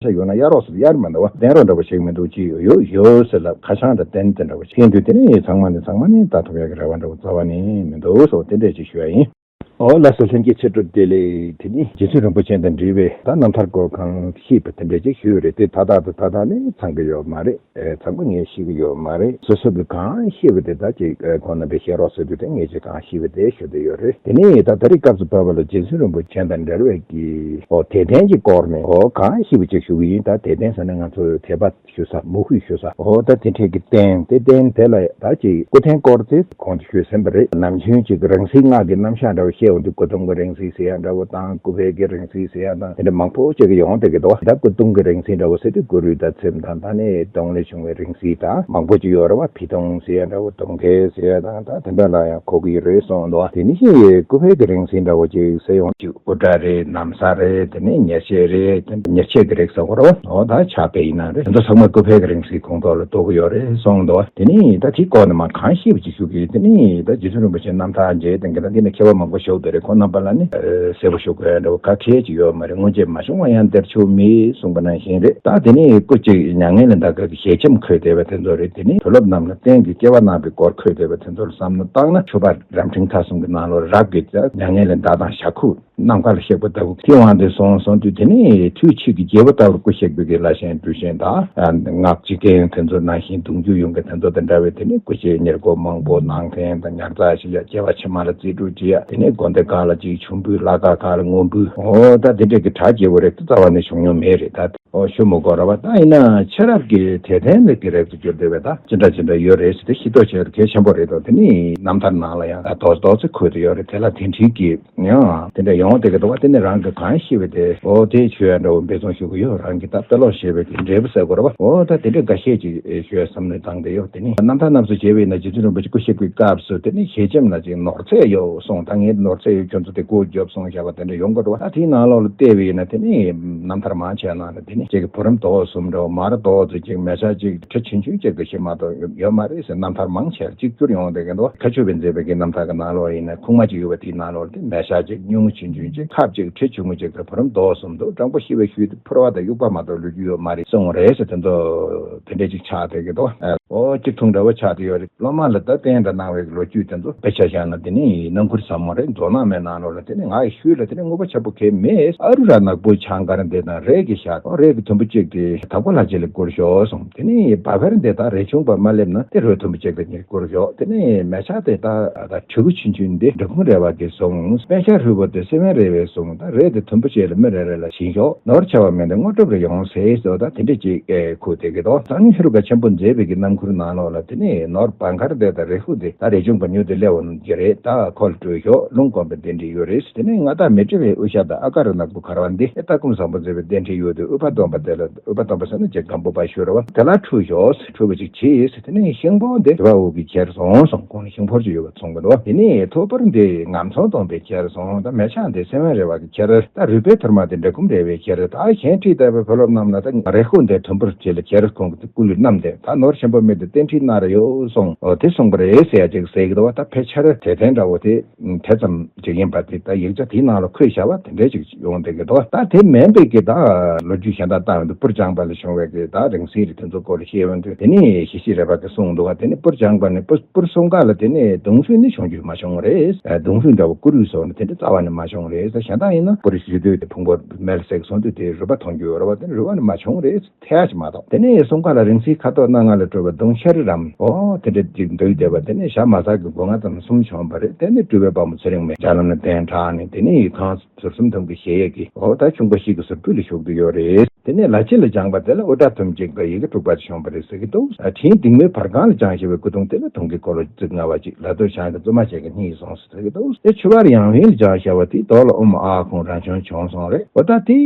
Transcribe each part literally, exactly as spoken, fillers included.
ཤ་ཡོད་ན་གཡར་རོགས་ཟེར་གཡར་མི་འདུག་བ། བསྟན་རོགས་འདྲ་པོ་ཞིག་མི་འདུག་ཅི་ཡོད་ཡོད་ཟེར་ལབ། ཁ་བྱང་དང་རྟེན་དེ་འདྲ་པོ་ཞིག་འདུག། དེ་ནི་ཚང་མ་ནི་ཚང་མ་ནི་ད་ཐོབ་ཡག་གི་རེ་བ་འདྲ་པོ་རྩ་བ་ནས་མི་འདུག་སོགས་དེ་འདྲས་ཅིག་ཞུ་ཡ་ཡིན། ཨོ་ལགས་སོ། ལྷན་རྒྱས་ཕྱི་དྲོ་བདེ་ལེགས། དེ་ནི་རྗེ་བཙུན་རིན་པོ་ཆེ་དང་འབྲེལ་བའི་ད་རྣམ་ཐར་སྐོར་གང་ཤེས་པ་དེ་འདྲས་ཅིག་ཞུས་རེད། དེ་ད་ལྟ་དང་ད་ལྟ་ནི་ཚང་གི་ཡོད་མ་རེད། ཨེ་ཚང་མ་ངས་ཤེས་ཀྱི་ཡོད་མ་རེད། སོ་སོ་གི་གང་ཤེས་པ་དེ་ད་ཅིག་ཨེ་ཁོང་རྣམ་པས་བཤད་རོགས་ཟེར་དུས་དེ་ངས་ཅིག་གང་ཤེས་པ་དེ་ཞུ་བསྡད་ཡོད་རེད། དེ་ནི་ད་ད་རེས་སྐབས་སུ་བབས་པ་ལ་རྗེ་བཙུན་རིན་པོ་ཆེ་དང་འབྲེལ་བའི་གི་ཨོ་དད་ལྡན་གྱི་སྐོར་ནས་ཨོ་གང་ཤེས་པ་ཅིག་ཞུ་གི་ཡིན། ད་དད་ལྡན་ཟེར་ན་ང་ཚོ་དད་པ་ཞུ་ས་མོས་གུས་ཞུ་ས་འོ་ད་དེ་འཕྲལ་གྱི་རྟེན་དེ་རྟེན་དེ་ལ་ད་ཅིག་སྐུ་རྟེན་སྐོར་དེ་གོང་དུ་ཞུས་ཟིན་པ་རེད། ནམ་རྒྱུན་ཅིག་རིང་བསྲེལ་སྔགས་ཀྱི་རྣམ་གཞག་འདྲ་བོ་བཤད་འོང་དུས་སྐུ་གདུང་གི་རིང་བསྲེལ་ཟེར་ཡ་འདྲ་བོ་དང་སྐུ་བལ་གྱི་རིང་བསྲེལ་ཟེར་ཡ་དང་དེ་འདྲ་མང་པོ་ཅིག་ཡོང་བསྡད་ཀྱི་འདུག། ད་སྐུ་གདུང་གི་རིང་བསྲེལ་འདྲ་བོ་ཟེར་དུས་སྐུ་རུས་དང་ཚེམས་དང་ད་ནི་གདོང་ལས་བྱུང་བའི་རིང་བསྲེལ་དང་མང་པོ་ཅིག་ཡོད་རེད་བ། ཕི་ཐུང་ཟེར་ཡ་འདྲ་བོ་གདོང་ཁལ་ཟེར་ཡ་དང་ད་དེ་འདྲ་ལ་ཡང་གོ་གི་རེད་གསུངས་འདུག། དེ་ནི་ཤི་ཡའི་སྐུ་བལ་གྱི་རིང་བསྲེལ་འདྲ་བོ་ཅིག་ཟེར་ཡོང་དུས། དབུ་སྐྲ་རེད། ན་བཟའ་རེད། དེ་ནས་ཉེར་ཆས་རེད། དེ་ཉེར་ཆས་ཀྱི་རིགས་ཟེར་དགོས་རེད་བ། འོ་ད་ཕྱག་དཔེ་ཡིན་ན་རེད། དེ་ཚོ་ཚང་མ་སྐུ་བལ་གྱི་རིང་བསྲེལ་ཁོངས་གཏོགས་ལ་གཏོགས་ཀྱི་ཡོད་རེད་གསུངས་འདུག། དེ་ནས་ད་དེའི་སྐོར་ནས་མ་གང་ཤེས་པ་ཅིག་ཞུ་གི་ཡོད། དེ་ནས་ད་རྗེ་བཙུན་རིན་པོ་ཆེ་རྣམ་ཐར་མཇལ་དེ་འདྲ་འདི་ནས་མཁས་པ་མང་པོ་ཞུགས་བསྡད་རེད། ཁོང་རྣམ་པ་ལ་ནི་གསལ་པོ་ཞུ་དགོས་འདྲ་བོ་ག་གལ་ཅིག་ཡོད་མ་རེད། སྔོན་ཆད་མ་བྱུང་བ་ཡང་འདིར་བྱུང་མེད་གསུངས་པ་ནང་བཞིན་རེད། ད་དེ་ནས་སྐུ་གཅིག་མྱ་ངན་ལས་འདའ་སྐབས་ཀྱི་ཞལ་ཆེམས་འཁོད་བསྡད་པ་དེ་ཚོ་རེད། དེ་ནས་བུ་སློབ་རྣམས་ལ་རྟེན་གྱི་སྐྱེ་བ་གནང་བའི་སྐོར་འཁོད་བསྡད་པ་དེ་ཚོར་བསམ་བློ་བཏང་ན་ཆོས་པ་རབ་འབྲིང་ཐ་གསུམ་གྱི་ནང་ལོགས་རབ་ཀྱི་མྱ་ངན་ལས་འདའ་སྟངས་བྱ་ཁུག་ནམ་མཁའ་ལ་གཤེགས་པ་ལྟ་བུ་དེ་དབང་དུ་སོང་སོང་དུས་དེ་ནས་དུས་ཕྱིས་ཀྱི་རྒྱལ་པོ་ལྟ་བུར་སྐུ་གཤེགས་པའི་གི་བླ་ཆེན་གྲུ་ཆེན་དང་སྔགས་ཀྱི་སྐལ་ཡོན་དེ་ཚོ་ནང་བཞིན་གདུང་རྒྱུད་ཡོངས་ཀྱི་དེ་ཚོ་དང་འདྲ་བའི་དེ་ནས་སྐུ་ཆས་ཉེར་མཁོ་མང་པོ་ནང་འཐེན་དང་ཉར་ཚགས་བྱེད་ཡ། སྐྱེ་བ་ཕྱི་མ་ལ་རྩིས་སྤྲོད་བྱེད་ཡ། དེ་ནས་དགོན་སྡེ་ཁག་ལ་ཅིག་ཆུང་འབུལ། ལྷ་ཁང་ཁག་ལ་སྔོན་འབུལ། འོ་ད་དེ་འདྲས་ཀྱི་གྲ་རྒྱས་པོ་རེད། རྩ་བ་ནས་བྱུང་མྱོང་མེད་རེད། ད་འོ་ཞུ་མི་དགོས་ར་བ། ད་ཡིན་ན་ཆ་རབས་ཀྱི་དད་ལྡན་ལ་གི་རིགས་སུ་གྱུར་བསྡད་པའི་ད་ཅི་འདྲ་ཅི་འདྲ་ཡོད་རེད་ཟེར་ཏེ་ཤེས་རྟོགས་བྱེད་ཡ་གལ་ཆེན་པོ་རེད་དོ། དེ་ནི་རྣམ་ཐར་ནང་ལ་ཡང་ད་རྡོག་རྡོག་ཚེ་འཁོད་དུ་ཡོད་རེད། དེ་ལ་དེ་འདྲའི་གི་ཡང་དེ་འདྲ་ཡོང་བསྡད་ཀྱི་འདུག་བ། དེ་ནི་རང་གི་གང་ཤེས་པའི་དེ་འོ་དེ་ཆོས་ཡང་འདྲ་བོ་འབད་བརྩོན་ཞུ་གི་ཡོད། རང་གི་ད་དཔེ་ཀློག་ཤེས་པའི་གི་འབྲས་བུ་ཟེར་དགོས་ར་བ། འོ་ད་དེ་འདྲའི་འགའ་ཤས་ཅིག་ཞུ་ཡ་བསམ་བློ་བཏང་བསྡད་ཡོད། དེ་ནི་རྣམ་ཐར་རྣམས་སུ་མཇལ་བས་ན་རྗེ་བཙུན་རིན་པོ་ཆེ་སྐུ་གཤེགས་པའི་སྐབས་སུ་དེ་ནི་ཞལ་ཆེམས་ལ་ཅིག་ནོར་ཚད་ཡོད་གསུངས། ད་ངས་ནོར་ཚད་ཡོད། ཁྱོད་ཚོ་དེ་སྒོ་རྒྱོབ་གསུངས་བཞག་པ་དེ་འདྲ་ཡོང་གི་འདུག་བ། ད་དེའི་ནང་ལོགས་ལ་བལྟས་པ་ཡིན་ན་དེ་ནི་རྣམ་ཐར་མང་ཆེ་ནང་ལ་དེ་ནི་ཅིག་གི་བུ་རམ་རྡོག་གསུམ་འདྲ་བོ་མར་རྡོག་ཚོ་ཅིག་མལ་ཆ་ཅིག་ཁྲི་ཆུང་ཆུང་ཅིག་གི་ཞིག་མ་གཏོགས་ཡོད་མ་རེད་ཟེར། རྣམ་ཐར་མང་ཆེར་གཅིག་གྱུར་ཡོང་བསྡད་ཀྱི་འདུག། མཁས་མཆོག་པས་མཛད་པའི་གི་རྣམ་ཐར་གྱི་ནང་ལོགས་ཡིན་ན་ཁུག་མ་གཅིག་ཡོད་པ་དེའི་ནང་ལོགས་དེ་མལ་ཆ་གཅིག་སྙུང་གཞི་ཆུང་ཆུང་གཅིག་ཁབ་གཅིག་ཁྲི་ཆུང་ངུ་གཅིག་དང་བུ་རམ་རྡོག་གསུམ་འདུག། སྤྲང་པོ་ཤི་བའི་ཤུལ་དུ་ཕོར་པ་དང་དབྱུག་པ་མ་གཏོགས་ལུས་རྒྱུ་ཡོད་མ་རེད་གསུངས་རེད་ཟེར། དེ་ཚོ་དེ་འདྲས་ཅིག་ཆགས་བསྡད་ཀྱི་འདུག། ཨོ་གཅིག་མཚུངས་འདྲ་བོ་ཆགས་བསྡད་ཡོད་རེད། སློབ་མ་ལ་ད་བསྟན་དང་གནང་བའི་ལོ་རྒྱུས་དེ་ཚོ་དཔེ་ཆ་བཞག་ན་དེ་ནི་སྣང་ཁུར་ཟབ་མོ་རེད། མཛོ་ནག་མའི་ནང་ལོགས་ལ་དེ་ནི་ང་ཡི་ཤུལ་ལ་དེ་ནི་དངོས་པོ་ཆེན་པོ་གས་མེད། ཨ་རུ་ར་ནག་པོ་ཆང་དཀར་འདི་དང་རས་ཀྱི་ཞྭ་དང་རས་ཀྱི་དུམ་བུ་གཅིག་དེ་དྭགས་པོ་ལྷ་རྗེ་ལ་བསྐུར་ཤོག་གསུངས། དེ་ནི་བ་ཕེར་འདི་དང་རས་ཆུང་པ་མ་སླེབས་ན་དེ་རོའི་དུམ་བུ་གཅིག་དེ་ཉིད་བསྐུར་ཤོག། དེ་ནི་མལ་ཆ་དེ་དག་ད་གྲི་གུ་ཆུང་ཆུང་འདི་འབྲི་གུང་རལ་པ་གིས་བཟུང་། པད་ཤག་ཧྲིལ་པོ་དེ་སེ་བན་རལ་པས་བཟུང་། ད་རས་དེ་དུམ་བུ་གཅིག་ལ་མི་རེ་རེ་ལ་བྱིན་ཤོག། ནོར་ཆེ་བ་མེད་དེ་དངོས་གྲུབ་རེ་ཡོང་ཟེར་ཟེར་བ་ད་དེ་འདྲ་ཅིག་ཨེ་ཁུག་བསྡད་ཀྱི་འདུག། གཙང་ཉི་ཧྲུལ་པ་ཆེན་པོ་མཛེས་པའི་གི་རྣམ་ཁུར་ནང་ལོགས་ལ་དེ་ནི་ནོར་བང་མཁར་དེ་དང་རས་ཧུ་དེ་ད་རས་ཆུང་པ་ཉུ་དེ་སླེབས་འོང་གི་རེད། ད་ཁོ་ལ་སྤྲོད་ཤོག། ལུང་དགོན་པ་གདན་ཁྲི་ཡོད་རེད། དེ་ནས་མངའ་བདག་མཻ་ཏྲི་པའི་དབུ་ཞྭ་དང་ཨ་ཀ་རུ་ནག་པོ་གར་བ་འདི་ཨེ་ལྟ་སྒོམ་བཟང་པོ་མཛད་པའི་གདན་ཁྲི་ཡོད་དུས་ཨུ་པ་སྟོན་པ་དེ་ལ་ཨུ་པ་སྟོན་པ་ཟེར་ན་ཅིག་སྒམ་པོ་པ་ཞུ་ར་བ་དེ་ལ་ཁྲུས་ཤོག། ཁྲུས་པ་ཅིག་བྱས། དེ་ནས་ཤིང་ཕོར་འདི་རི་བ་འུ་གིས་ཁྱེར་སོང་གསུངས། ཁོང་ནས་ཤིང་ཕོར་ཅིག་ཡོད་པ་ཚོང་གི་འདུག། དེ་ནས་ཐོ་ཕོར་འདི་ངམ་ཚོང་སྟོན་པས་ཁྱེར་སོང་། ད་མལ་ཆ་འདི་སེ་བན་རལ་པ་གིས་ཁྱེར། ད་རུས་པའི་ཐུར་མ་འདི་འབྲི་གུང་རལ་པས་ཁྱེར། ད་གཞན་ཁྲིད་བསྡད་པའི་བུ་སློབ་རྣམས་ལ་ད་རས་ཁུག་འདི་དུམ་བུར་ཅིག་ལ་ཁྱེར། ཁོང་གི་སྐུ་ལུས་བསྣམས་ཏེ་ད་ནོར་ཆེན་པོ་མེད་དེ་གདན་ཁྲིད་གནང་ར་ཡོད་གསུངས། འོ་དེ་གསུངས་པ་རེད་ཟེར་ཡ་ཅིག་ཟེར་གི་འདུག་བ། ད་ཕལ་ཆེར་དད་ལྡན་འདྲ་བོ་དེ། དེ་ཙམ་ཅིག་ཡིན་པ་དེ་ད་ཡིག་ཆ་དེའི་ནང་ལ་འཁོད་བཞག་པ་དེ་འདྲའི་ཅིག་ཡོང་བསྡད་ཀྱི་འདུག། ད་དེ་མིན་པའི་གི་ད་ལོ་རྒྱུས་གཞན་དག་བཏང་ཡོང་དུས་སྤུར་སྦྱངས་པ་ལ་བྱུང་བའི་གི་ད་རིང་བསྲེལ་རེད། དེ་ཚོ་སྐོར་ལ་བཤད་ཡོང་དུས་དེ་ནི་ཞི་བྱེད་རས་པ་གིས་གསུངས་འདུག་བ། དེ་ནི་སྤུར་སྦྱངས་པ་ནི་སྤུར་སྤུར་གསུམ་ཀ་ལ་དེ་ནི་གདུང་ཤུགས་ནི་བྱུང་རྒྱུ་མ་བྱུང་རེད། གདུང་ཤུགས་འདྲ་བོ་སྐུ་རུས་སོགས་ནི་དེ་འདྲ་རྩ་བ་ནས་མ་བྱུང་རེད། གཞན་དག་ཡིན་ན་སྤུར་བཞུ་དུས་དེ་ཕུང་པོ་མེ་ལ་བསྲེགས་སོང་དུས་དེ་རུས་པ་མཐོང་རྒྱུ་ཡོད་རེད་བ། དེ་ནི་རུས་པ་ནི་མ་བྱུང་རེད། ཐལ་ཞིག་མ་གཏོགས། དེ་ནས་གསུམ་ཀ་ལ་རིང་བསྲེལ་ཁ་དོག་སྣ་ལྔ་ལས་གྲུབ་པ་གདུང་ཤར་རམ། ཨོ་དེ་འདྲ་ཅིག་འདུག་བསྡད་པ། དེ་ནས་ཞྭ་མ་ཟག་གི་སྒོ་ང་ཙམ་གསུམ་བྱུང་བ་རེད། དེ་ནས་སྤྲུལ་པའི་དཔལ་མོ་ཚེ་རིང་མས་ལྕགས་ལམ་ནས་གདན་དྲངས་ནས་དེ་ནས་ཡིག་ཁང་ཟུར་གསུམ་ཐུམ་གྱི་གཞལ་ཡས་ཀྱི་ཨོ་ད་ཁྱུང་པོ་ཞིག་གི་ཟུར་ཕུད་ལ་བཞུགས་བསྡད་ཡོད་རེད། དེ་ནས་ལ་ཕྱི་ལ་སྦྱངས་པ་དེ་ལ་དབུ་སྐྲ་དུམ་གཅིག་དང་ཡི་གེ་དྲུག་པ་ཅིག་བྱུང་བ་རེད་ཟེར་གྱི་འདུག། ཨ་ཕྲན་སྡིགས་མའི་བར་ཁང་ལ་སྦྱངས་བཞག་པའི་སྐུ་གདུང་དེ་ལ་དུང་གི་འཁོར་ལོ་རྩིབས་ལྔ་པ་ཅིག། ལ་དྭགས་བྱང་གི་བཙུན་མ་ཞིག་གིས་རྙེད་སོང་། ཟེར་གྱི་འདུག། དེ་ཆུ་བར་ཡང་དབེན་ལ་སྦྱངས་བཞག་པ་དེའི་རྡོ་ལ་ཨོཾ་ཨཱཿཧཱུྃ་རང་བྱོན་བྱུང་སོང་རེད། འོ་ད་དེ་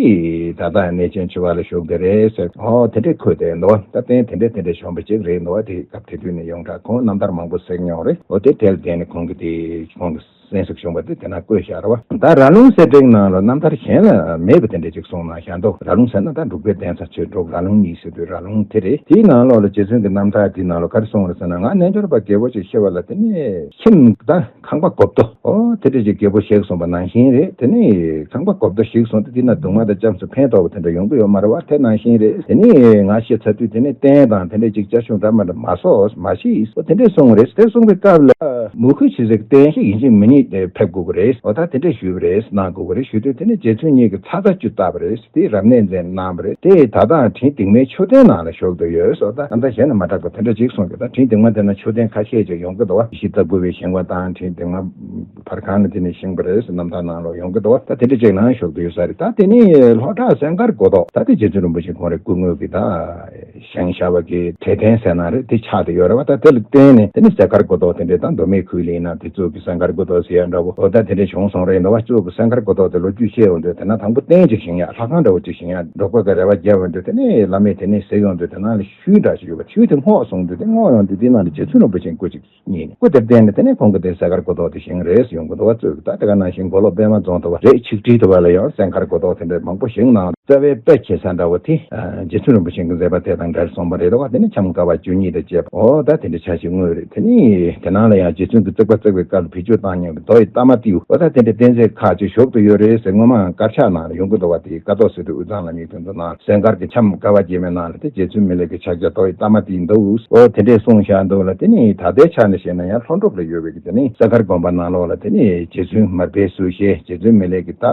ད་ལྟ་གནས་ཆེན་ཆུ་བར་ལ་བཞུགས་བསྡད་རེད་ཟེར། ཨོ་དེ་འདྲས་འཁོད་བསྡད་འདུག། ད་རྟེན་དེ་འདྲས་དེ་འདྲས་བྱུང་བ་ཅིག་རེད་འདུག། དེ་སྐབས་དེ་དུས་ནས་ཡོངས་གྲགས་ཁོང་རྣམ་ཐར་མང་པོ་གཟིགས་མྱོང་རེད། འོ་དེ་དེ་ལ་བརྟེན་ནས་ཁོང་གིས་དེ་ཁོང་གི་ གསན་ཞུས་བྱུང་བ་དེ་དེ་ན་བཀོད་བཞག་རེད་བ། ད་ར་ལུང་གསེར་ཕྲེང་ནང་ལ་རྣམ་ཐར་གཞན་ལ་མེད་པ་དེ་འདྲ་ཅིག་གསུངས་གནང་བཞག་འདུག་ར་ལུང་ཟེར་ན་ད་འབྲུག་པའི་གདན་ས་ཆོས་འབྲུག་ར་ལུང་གཉིས་ཟེར་དུས་ར་ལུང་དེ་རེད། དེའི་ནང་ལོགས་ལ་རྗེ་བཙུན་གྱི་རྣམ་ཐར་དེའི་ནང་ལ་ག་རེ་གསུངས་རེད་ཟེར་ན། ང་རྣལ་འབྱོར་པ་རྒད་པོ་ཅིག་ཤི་བ་ལ་དེ་ནས་ཁྱིམ་ད་ཁང་པ་སྒོ་རྡོ། ཨོ་དེ་འདྲ་ཅིག་རྒད་པོ་ཞིག་གསུངས་པ་ནང་བཞིན་རེད། དེ་ནས་ཁང་པ་སྒོ་རྡོ་ཞིག་གསུངས་ཏེ་དེ་ན་གདུང་བ་དང་ལྕམ་སུ་ཕན་ཐོགས་པ་དེ་འདྲ་ཡོང་གི་ཡོད་མ་རེད་བ། དེ་ནང་བཞིན་རེད། དེ་ནས་ང་ཤི་ཚར་དུས་དེ་ནས་རྟེན་དང་དེ་འདྲ་ཅིག་བཅའ་ཆུང་འདྲ་མ་འདྲ་མ་གསོག་མ་ཤི། ཨོ་དེ་འདྲ་གསུངས་རེད། དེ་གསུངས་པའི་སྐབས་ལ་མུ་ཁུ་ཆི་ཟིག་རྟེན་ཞིག་ཡིན་གཅིག་མིན་གཉིས་ཕེབས་དགོས་ཀྱི་རེད། ཨོ་ད་དེ་འདྲ་ཞུས་པ་རེད། གནང་དགོས་ཀྱི་རེད་ཞུས་དུས་དེ་ནས་རྗེ་བཙུན་གཉིས་ཀྱིས་ཚ་ཚ་བཅུ་བཏབ་པ་རེད། དེ་རབ་གནས་མཛད་གནང་བ་རེད། དེ་ད་ལྟའང་དྲིན་སྡིགས་མའི་མཆོད་རྟེན་ནང་ལ་བཞུགས་བསྡད་ཡོད་ཟེར། ད་ད་ལྟ་གཞན་ལ་མ་གྲགས་པ་དེ་འདྲ་ཅིག་གསུངས་ཀྱི། ད་དྲིན་སྡིགས་མ་དེ་ན་མཆོད་རྟེན་ཁ་ཤས་ཅིག་ཡོང་གི་འདུག་བ། གཞི་རྩ་དགུ་པའི་བཞེངས་པ་དང་དྲིན་སྡིགས་མ་བར་ཁང་ལ་དེ་ནས་བཞེངས་པ་རེད་ཟེར། རྣམ་ཐར་ནང་ལ་ཡོང་གི་འདུག་བ། ད་དེ་འདྲ་ཅིག་ནང་བཞུགས་བསྡད་ཡོད་ས་རེད། ད་དེ་ནས་ལྷོ་བྲག་སྲས་མཁར་སྒོ་ཐོག་ད་དེ་རྗེ་བཙུན་རིན་པོ་ཆེ་ཁོང་རང་སྐུ་དངོས་ཀྱི་ད་བཞེངས་བཞག་པ་གི་གྲལ་རྟེན་ཟེར་ན་རེད། དེ་ཆགས་བསྡད་ཡོད་རེད་བ། ད་དེ་ལ་བརྟེན་ནས་དེ་ནས་སྲས་མཁར་སྒོ་ཐོག་དེ་འདྲས་དང་མདོ་སྨད་ཁུལ་ལ་ཡིན་ན་དེ་གཙུག་གི་སྲས་མཁར་སྒོ་ཐོག་ཟེར་ཡ་འདྲ་བོ། ཨོ་ད་དེ་འདྲས་བྱུང་སོང་རེད་འདུག་བ། གཙུག་གི་སྲས་མཁར་སྒོ་ཐོག་དེ་ལོ་རྒྱུས་བཤད་ཡོང་དུས་དེ་ན་དང་པོ་རྟེན་ཅིག་བཞེངས་ཡ། ལྷ་ཁང་འདྲ་བོ་ཅིག་བཞེངས་ཡ། འགྲོ་ཁོག་གི་རེ་བ་བརྒྱབ་ཡོང་དུས་དེ་ན་ལ་ཤུལ་འདྲ་ཞིག་ཡོད་པ། ཤུལ་དེ་སྔོག་སོང་དུས་དེ་སྔོག་ཡོང་དུས་དེ་ནང་ལ་རྗེ་བཙུན་རིན་པོ་ཆེའི་སྐུ་ཅིག་རྙེད་ནས་སྐུ་དེར་བརྟེན་ནས་དེ་ནས་ཁོང་གིས་དེ་སྲས་མཁར་སྒོ་ཐོག་དེ་བཞེངས་རེད་ཡོང་གི་འདུག་བ། གཙོས་ཀྱི་ད་དེ་ག་ནང་བཞིན་མགོ་ལོག་པད་མ་རྫོང་དུ་བ་རེད། ཆིག་ཁྲིའི་དུ་བ་ལ་ཡང་སྲས་མཁར་སྒོ་ཐོག་དེ་འདྲ་མང་པོ་བཞེངས་གནང་། རྩ་བའི་དཔེ་བྱེད་ས་འདྲ་བོ་དེ་རྗེ་བཙུན་རིན་པོ་ཆེ་གི་མཛད་པ་དེ་དང་འབྲེལ་སོང་བ་རེད་འདུག་བ། དེ་ནས་འཆམ་དཀའ་བ་བཅུ་གཉིས་དང་བཅས་པ། ཨོ་ད་དེ་འདྲ་ཆ་ཞིག་དངོས་རེད། དེ་ནས་དེ་ནང་ལ་ཡང་རྗེ་བཙུན་གྱི་བརྩེགས་པ་བརྩེགས་པའི་སྐབས་ལ་བེད་སྤྱོད་བཏང་མྱོང་གི་རྡོ་ཡི་ཏ་མ་ཏིའུ། ཨོ་ད་དེ་འདྲ་རྟེན་རྫས་ཁག་ཅིག་བཞུགས་ཏུ་ཡོད་རེད་ཟེར། སྔོན་མ་དཀར་ཆག་ནང་ལ་ཡོང་གི་འདུག་བ། དེ་ཀ་ཐོག་ཟེར་དུས་དབུས་གཙང་ལམ་ཡིག་དེ་ཚོ་ནང་སྲས་མཁར་གྱི་འཆམ་དཀའ་བ་རྒྱས་མའི་ནང་ལ་དེ་རྗེ་བཙུན་མི་ལའི་གི་ཕྱག་རྒྱ་རྡོ་ཡི་ཏ་མ་ཏིའུ་འདུག། ཨོ་དེ་འདྲས་གསུངས་བཞག་འདུག་ལ། དེ་ནས་ད་ལྟའི་ཆ་ནས་བཤད་ན་ཡང་ལྷོ་འབྲོག་ལ་ཡོད་པའི་གི་དེ་ནས་སྲས་མཁར་དགོན་པ་ནང་ལོགས་ལ་དེ་ནས་རྗེ་བཙུན་མར་པའི་གསོལ་ཞལ། རྗེ་བཙུན་མི་ལའི་གི་ད་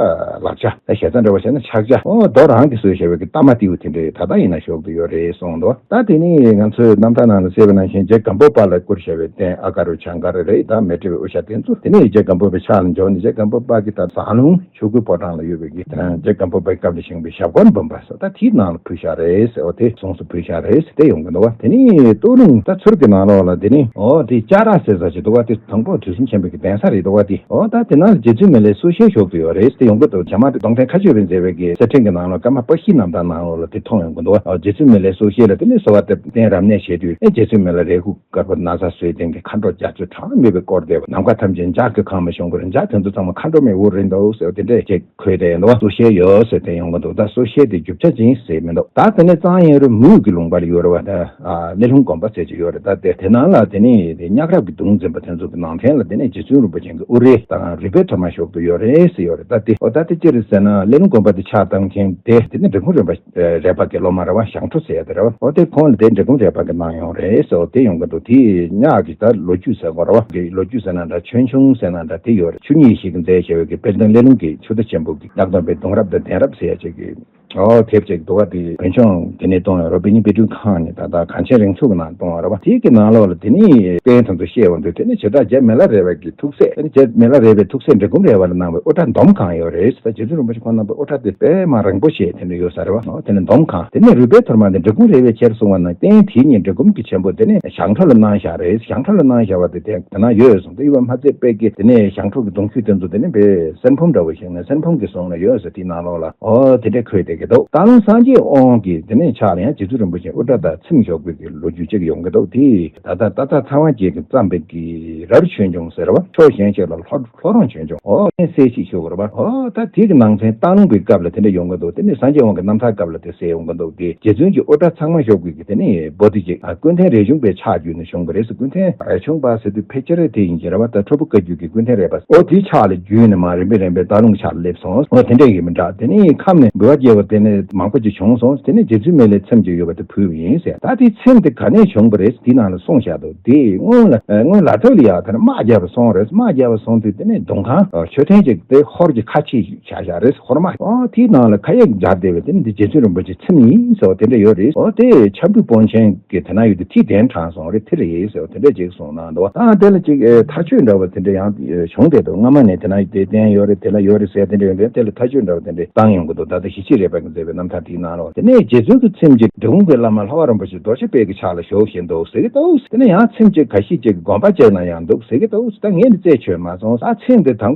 ལག་ཆ། ད་ཞལ་རྩ་འདྲ་བོ་བྱས་ན་ཕྱག་རྒྱ། ཨོ་རྡོ་རང་གིས་བཟོས་བཞག་པའི་གི་ཏ་མ་ཏིའུ་དེ་འདྲས་ད་ལྟ་ཡིན་ན་བཞུགས་ཏུ་ཡོད་རེད་གསུངས་འདུག། ད་དེ་ནས་ང་ཚོའི་རྣམ་ཐར་ནང་ལ་གསལ་བ་ནང་བཞིན་རྗེ་སྒམ་པོ་པ་ལ་བསྐུར་བཞག་པའི་རྟེན་ཨ་ག་རུ་བྱང་ག་རུ་རེད། ད་མཻ་ཏྲི་པའི་དབུ་ཞྭ་དེ་ཚོ། དེ་ནས་རྗེ་སྒམ་པོ་པའི་ཕྱག་ལ་འབྱོར་ནས་རྗེ་སྒམ་པོ་པ་གིས་ད་ཟངས་ལུང་ཆོས་སྐུའི་ཕོ་བྲང་ལ་ཡོད་པའི་གི་རྗེ་སྒམ་པོ་པའི་སྐབས་ལ་བཞེངས་པའི་ཞབས་འཁོར་འབུམ་པ་ཟེར་ད་དེའི་ནང་ལ་ཕུལ་བཞག་རེད་ཟེར། འོ་དེ་གཟུངས་སུ་ཕུལ་བཞག་རེད་ཟེར་དེ་ཡོང་གི་འདུག་བ། དེ་ནས་སྟོད་ལུང་ད་ཚུར་གྱི་ནང་ལོགས་ལ་དེ་ནས་ཨོ་དེ་ལྕགས་ར་ཟེར་ས་ཞིག་འདུག་བ། དེ་དང་པོ་དུས་གསུམ་མཁྱེན་པའི་གི་གདན་ས་རེད་འདུག་བ། དེ་ཨོ་ད་དེ་ནང་ལ་རྗེ་བཙུན་མི་ལའི་གསོལ་ཞལ་བཞུགས་ཏུ་ཡོད་རེད་དེ་ཡོང་གི་འདུག། རྗེ་མ་གདོང་ཐེན་མཁའ་སྤྱོད་པས་མཛད་པའི་གི་གསེར་ཕྲེང་གི་ནང་ལོགས་ཀརྨ་པཀྴི་རྣམ་ཐར་ནང་ལོགས་ལ་དེ་མཐོང་ཡོང་གི་འདུག་བ། ཨོ་རྗེ་བཙུན་མི་ལའི་གསོལ་ཞལ་ལ་དེ་ནས་གསོལ་བ་འདེབས་རྟེན་རབ་གནས་བྱས་དུས་ཨེ་རྗེ་བཙུན་མི་ལ་རས་ཁུག་དཀར་པོ་ན་བཟའ་གསོལ། སྟེང་གི་མཁའ་འགྲོ་རྒྱ་མཚོའི་གྲངས་མེད་པས་བསྐོར་བསྡད་པ། ནམ་མཁའ་ཐམས་ཅད་ལྗགས་ཀྱིས་གང་བའི་གཞུང་པོ་རེད། ལྗགས་དེ་ཚོ་ཚང་མ་མཁའ་འགྲོ་མའི་དབུ་རེད་འདུག་ཟེར་བ་དེ་འདྲས་ཅིག་འཁོད་བསྡད་ཡོད་འདུག་བ། གསོལ་ཞལ་ཡོད་ཟེར་དེ་ཡོང་གི་འདུག། ད་གསོལ་ཞལ་དེ་རྒྱུ་ཆ་ཅི་ཡིན་ཟེར་མི་འདུག། ད་དེ་ནས་གཙང་གཡས་རུ་མུས་ཀྱི་ལུང་པ་ལ་ཡོད་རེད་བ། ད་ཨ་སླེ་ལུང་དགོན་པ་ཟེར་གྱི་ཡོད་རེད། ད་དེ་དེ་ནང་ལ་དེ་ནས་དེ་གཉའ་གྲགས་ཀྱི་གདུང་འཛིན་པ་དེ་ཚོ་གི་ནང་ཐེན་ལ་དེ་ནས་རྗེ་བཙུན་རིན་པོ་ཆེ་གི་དབུ་རས་དང་རུས་སྦལ་ཐོར་མ་བཞུགས་ཏུ་ཡོད་རེད་ཟེར་ཡོད་རེད། ད་དེ་ཨོ་ད་དེ་ཅི་རེད་ཟེར་ན་སླེ་ལུང་དགོན་པ་དེ་ཕྱག་བཏང་མཁན་དེ་དེ་ནས་འབྲི་གུང་རས་པ་རས་པ་གི་སློབ་མ་རེད་བ། ཞང་ཁྲོ་ཟེར་ཡ་དེ་རེད་བ། ཨོ་དེ་ཁོང་ལ་དེ་འབྲི་གུང་རས་པ་གིས་གནང་ཡོང་རེད་ཟེར། ཨོ་དེ་ཡོང་གི་འདུག། དེ་གཉའ་གི་ད་ལོ་རྒྱུས་ཟེར་དགོས་རེད་བ། གི་ལོ་རྒྱུས་ཟེར་ན་འདྲ། ཆོས་འབྱུང་ཟེར་ན་འདྲ་དེ་ཡོད་རེད། ཆུ་གཉིས་ཤིག་གིས་མཛད་བྱས་པའི་གི་དཔལ་ལྡན་སླེ་ལུང་གི་ཆུ་བདག་ཆེན་པོ་གི་གཉའ་གདོང་པའི་གདུང་རབས་དང་གདན་རབས་ཟེར་ཡ་ཅིག་གི་ཨོ་དེབ་ཅིག་འདུག་བ། དེ་བོད་ལྗོངས་དེ་ནས་གཏོང་ཡོད་རེད། དཔེ་རྙིང་དཔེ་སྐྲུན་ཁང་ནས་ད་ལྟ་གངས་ཅན་རིགས་ཚོགས་ཀྱི་ནང་གཏོང་བ་རེད་བ། དེ་གི་ནང་ལོགས་ལ་དེ་ནས་རྟེན་དེ་ཚོ་བཤད་ཡོང་དུས་དེ་ནས་བྱེ་བྲག་རྗེ་མི་ལ་རས་པ་གི་ཐུགས་སྲས། དེ་ནས་རྗེ་མི་ལ་རས་པའི་ཐུགས་སྲས་འབྲི་གུང་རས་པ་ལ་གནང་བའི་དབུ་སྐྲ་འདོམ་གང་ཡོད་རེད། ད་རྗེ་བཙུན་རིན་པོ་ཆེ་ཁོང་རྣམ་པའི་དབུ་སྐྲ་དེ་དཔེ་མ་རིང་པོ་ཞིག་དེ་འདྲ་ཡོད་ས་རེད་བ། ཨོ་དེ་ནས་འདོམ་གང་། དེ་ནས་རུས་སྦལ་ཐོར་མ་དེ་འབྲི་གུང་རས་པས་ཁྱེར་སོང་བ་ན་རྟེན་དེ་ཉིད་འབྲི་གུང་གི་ཆེན་པོ་དེ་ནས་ཞང་ཁྲོ་ལ་གནང་བཞག་རེད། ཞང་ཁྲོ་ལ་གནང་བཞག་པ་དེ་དེ་དེ་ན་ཡོད་སོང་། དེ་ཡོད་པ་མ་ཚད་དཔལ་གྱི་དེ་ནས་ཞང་ཁྲོ་གི་གདུང་ཤུལ་དེ་ཚོ་དེ་ནས་དཔེ་སེར་ཕུང་འདྲ་བོ་ཞིག་ནས་སེར་ཕུང་གི་གཟུངས་ལ་ཡོད་ཟེར། དེའི་ནང་ལོགས་ལ་ཨོ་དེ་འདྲས་འཁོད་བསྡད་ཀྱི་འདུག། སྟག་ལུང་སངས་རྒྱས་དབང་གི་དེ་ནས་ཕྱག་ལ་ཡང་རྗེ་བཙུན་རིན་པོ་ཆེ་དབུ་སྐྲ་དང་ཚེམས་བཞག་པའི་གི་ལོ་རྒྱུས་ཅིག་ཡོང་གི་འདུག། དེ་ད་ལྟ་སྟག་ཚང་ཚངས་དབང་རྒྱལ་གྱིས་བརྩམས་པའི་གི་རར་ཆོས་འབྱུང་ཟེར་བ། ཕྱོགས་གཞན་ཞིག་ལ་ལྷོ་ལྷོ་རོང་ཆོས་འབྱུང་། ཨོ་གསལ་བཤད་ཞུ་དགོས་རེད་པ། ཨོ་ད་དེ་གི་ནང་ཚན་སྟག་ལུང་པའི་སྐབས་ལ་དེ་འདྲ་ཡོང་གི་འདུག། དེ་ནས་སངས་རྒྱས་དབང་གི་རྣམ་ཐར་སྐབས་ལ་དེ་གསལ་ཡོང་གི་འདུག། དེ་རྗེ་བཙུན་གྱི་དབུ་སྐྲ་ཚང་མ་བཞག་པའི་གི་དེ་ནས་པོ་ཏི་ཅིག་ཨ་ཀུན་ཐེན་རས་ཆུང་པའི་ཕྱག་བརྒྱུད་ནས་བྱུང་བ་རེད་ཟེར། ཀུན་ཐེན་རས་ཆུང་པ་ཟེར་དུས་ཕལ་ཆེར་དེ་ཡིན་གྱི་རེད་པ། ད་ཁྲོ་ཕུ་བཀའ་བརྒྱུད་ཀྱི་ཀུན་ཐེན་རས་པ། ཨོ་དེའི་ཕྱག་ལ་བརྒྱུད་ནས་མར་རིམ་པས་རིམ་པས་སྟག་ལུང་ཕྱག་ལ་སླེབས་སོང་། ཨོ་དེ་འདྲ་ཡིན་མི་འདྲ། དེ་ནས་ཁམས་ནས་འབུལ་བ་རྒྱས་པ་དེ་ནས་མང་པོ་ཅིག་བྱུང་སོང་། དེ་ནས་རྗེ་བཙུན་མི་ལའི་ཚེམས་ཅིག་ཡོད་པ་དེ་ཕུལ་བ་ཡིན་ཟེར། ད་དེའི་ཚེམས་དེ་ག་ནས་བྱུང་བ་རེད། དེའི་ནང་ལ་གསུངས་བཞག་འདུག། དེ་སྔོན་ལ་སྔོན་ལ་ཐོག་ལ་ཡ་དེ་ནས་དམག་རྒྱབ་པ་སོང་རེད། དམག་རྒྱབ་པ་སོང་དུས་དེ་ནས་གདུང་ཁང་མཆོད་རྟེན་ཅིག་དེ་ཧོར་གྱི་ཁ་ཆེ་བཞག་བཞག་རེད། ཧོར་དམག་ཨོ་དེའི་ནང་ལ་ཁ་ཡག་སྦྱར་བསྡད་པའི་དེ་ནི་འདི་རྗེ་བཙུན་རིན་པོ་ཆེ་ཚེམས་ཡིན་ཟེར་བ་དེ་འདྲ་ཡོད་རེད། ཨོ་དེ་ཆབ་འབྲུག་པཎ་ཆེན་གྱི་དེ་ན་ཡོད་དེ་ཐིག་གདན་དྲངས་སོང་རེད། དེ་རེད་ཟེར་བ་དེ་འདྲ་ཅིག་གསུངས་གནང་འདུག། ཨ་དེ་ལ་ཅིག་ཨེ་མཐའ་དཔྱོད་འདྲ་བ་དེ་འདྲ་ཡང་ཨེ་བྱུང་བསྡད་འདུག། སྔ་མ་ནས་དེ་ན་དེ་བསྟན་ཡོད་རེད། དེ་ལ་ཡོད་རེད་ཟེར་དེ་འདྲ་ཡོད་འདུག། དེ་ལ་མཐའ་དཔྱོད་འདྲ་བ་དེ་འདྲ་བཏང་ཡོང་གི་འདུག། ད་ལྟ་ཞི་བྱེད་རས་པ་ མཛད་པའི་རྣམ་ཐར་དེའི་ནང་ལོགས། དེ་ནས་རྗེ་བཙུན་གྱི་ཚེམས་ཅིག་འབྲི་གུང་གི་བླ་མ་ལྷ་བ་རིན་པོ་ཆེ་རྡོ་རྗེ་དཔལ་གྱི་ཕྱག་ལ་ཞུགས་བཞིན་འདུག་ཟེར་གྱི་འདུག་དེ་ནས་ཡང་ཚེམས་ཅིག་ག་ཤེད་ཅིག་དགོན་པ་བཅག་ན་ཡང་འདུག་ཟེར་གྱི་འདུག་ད་ངས་ནི་རྩད་ཆོད་མ་སོང་། ད་ཚེམས་དེ་དང་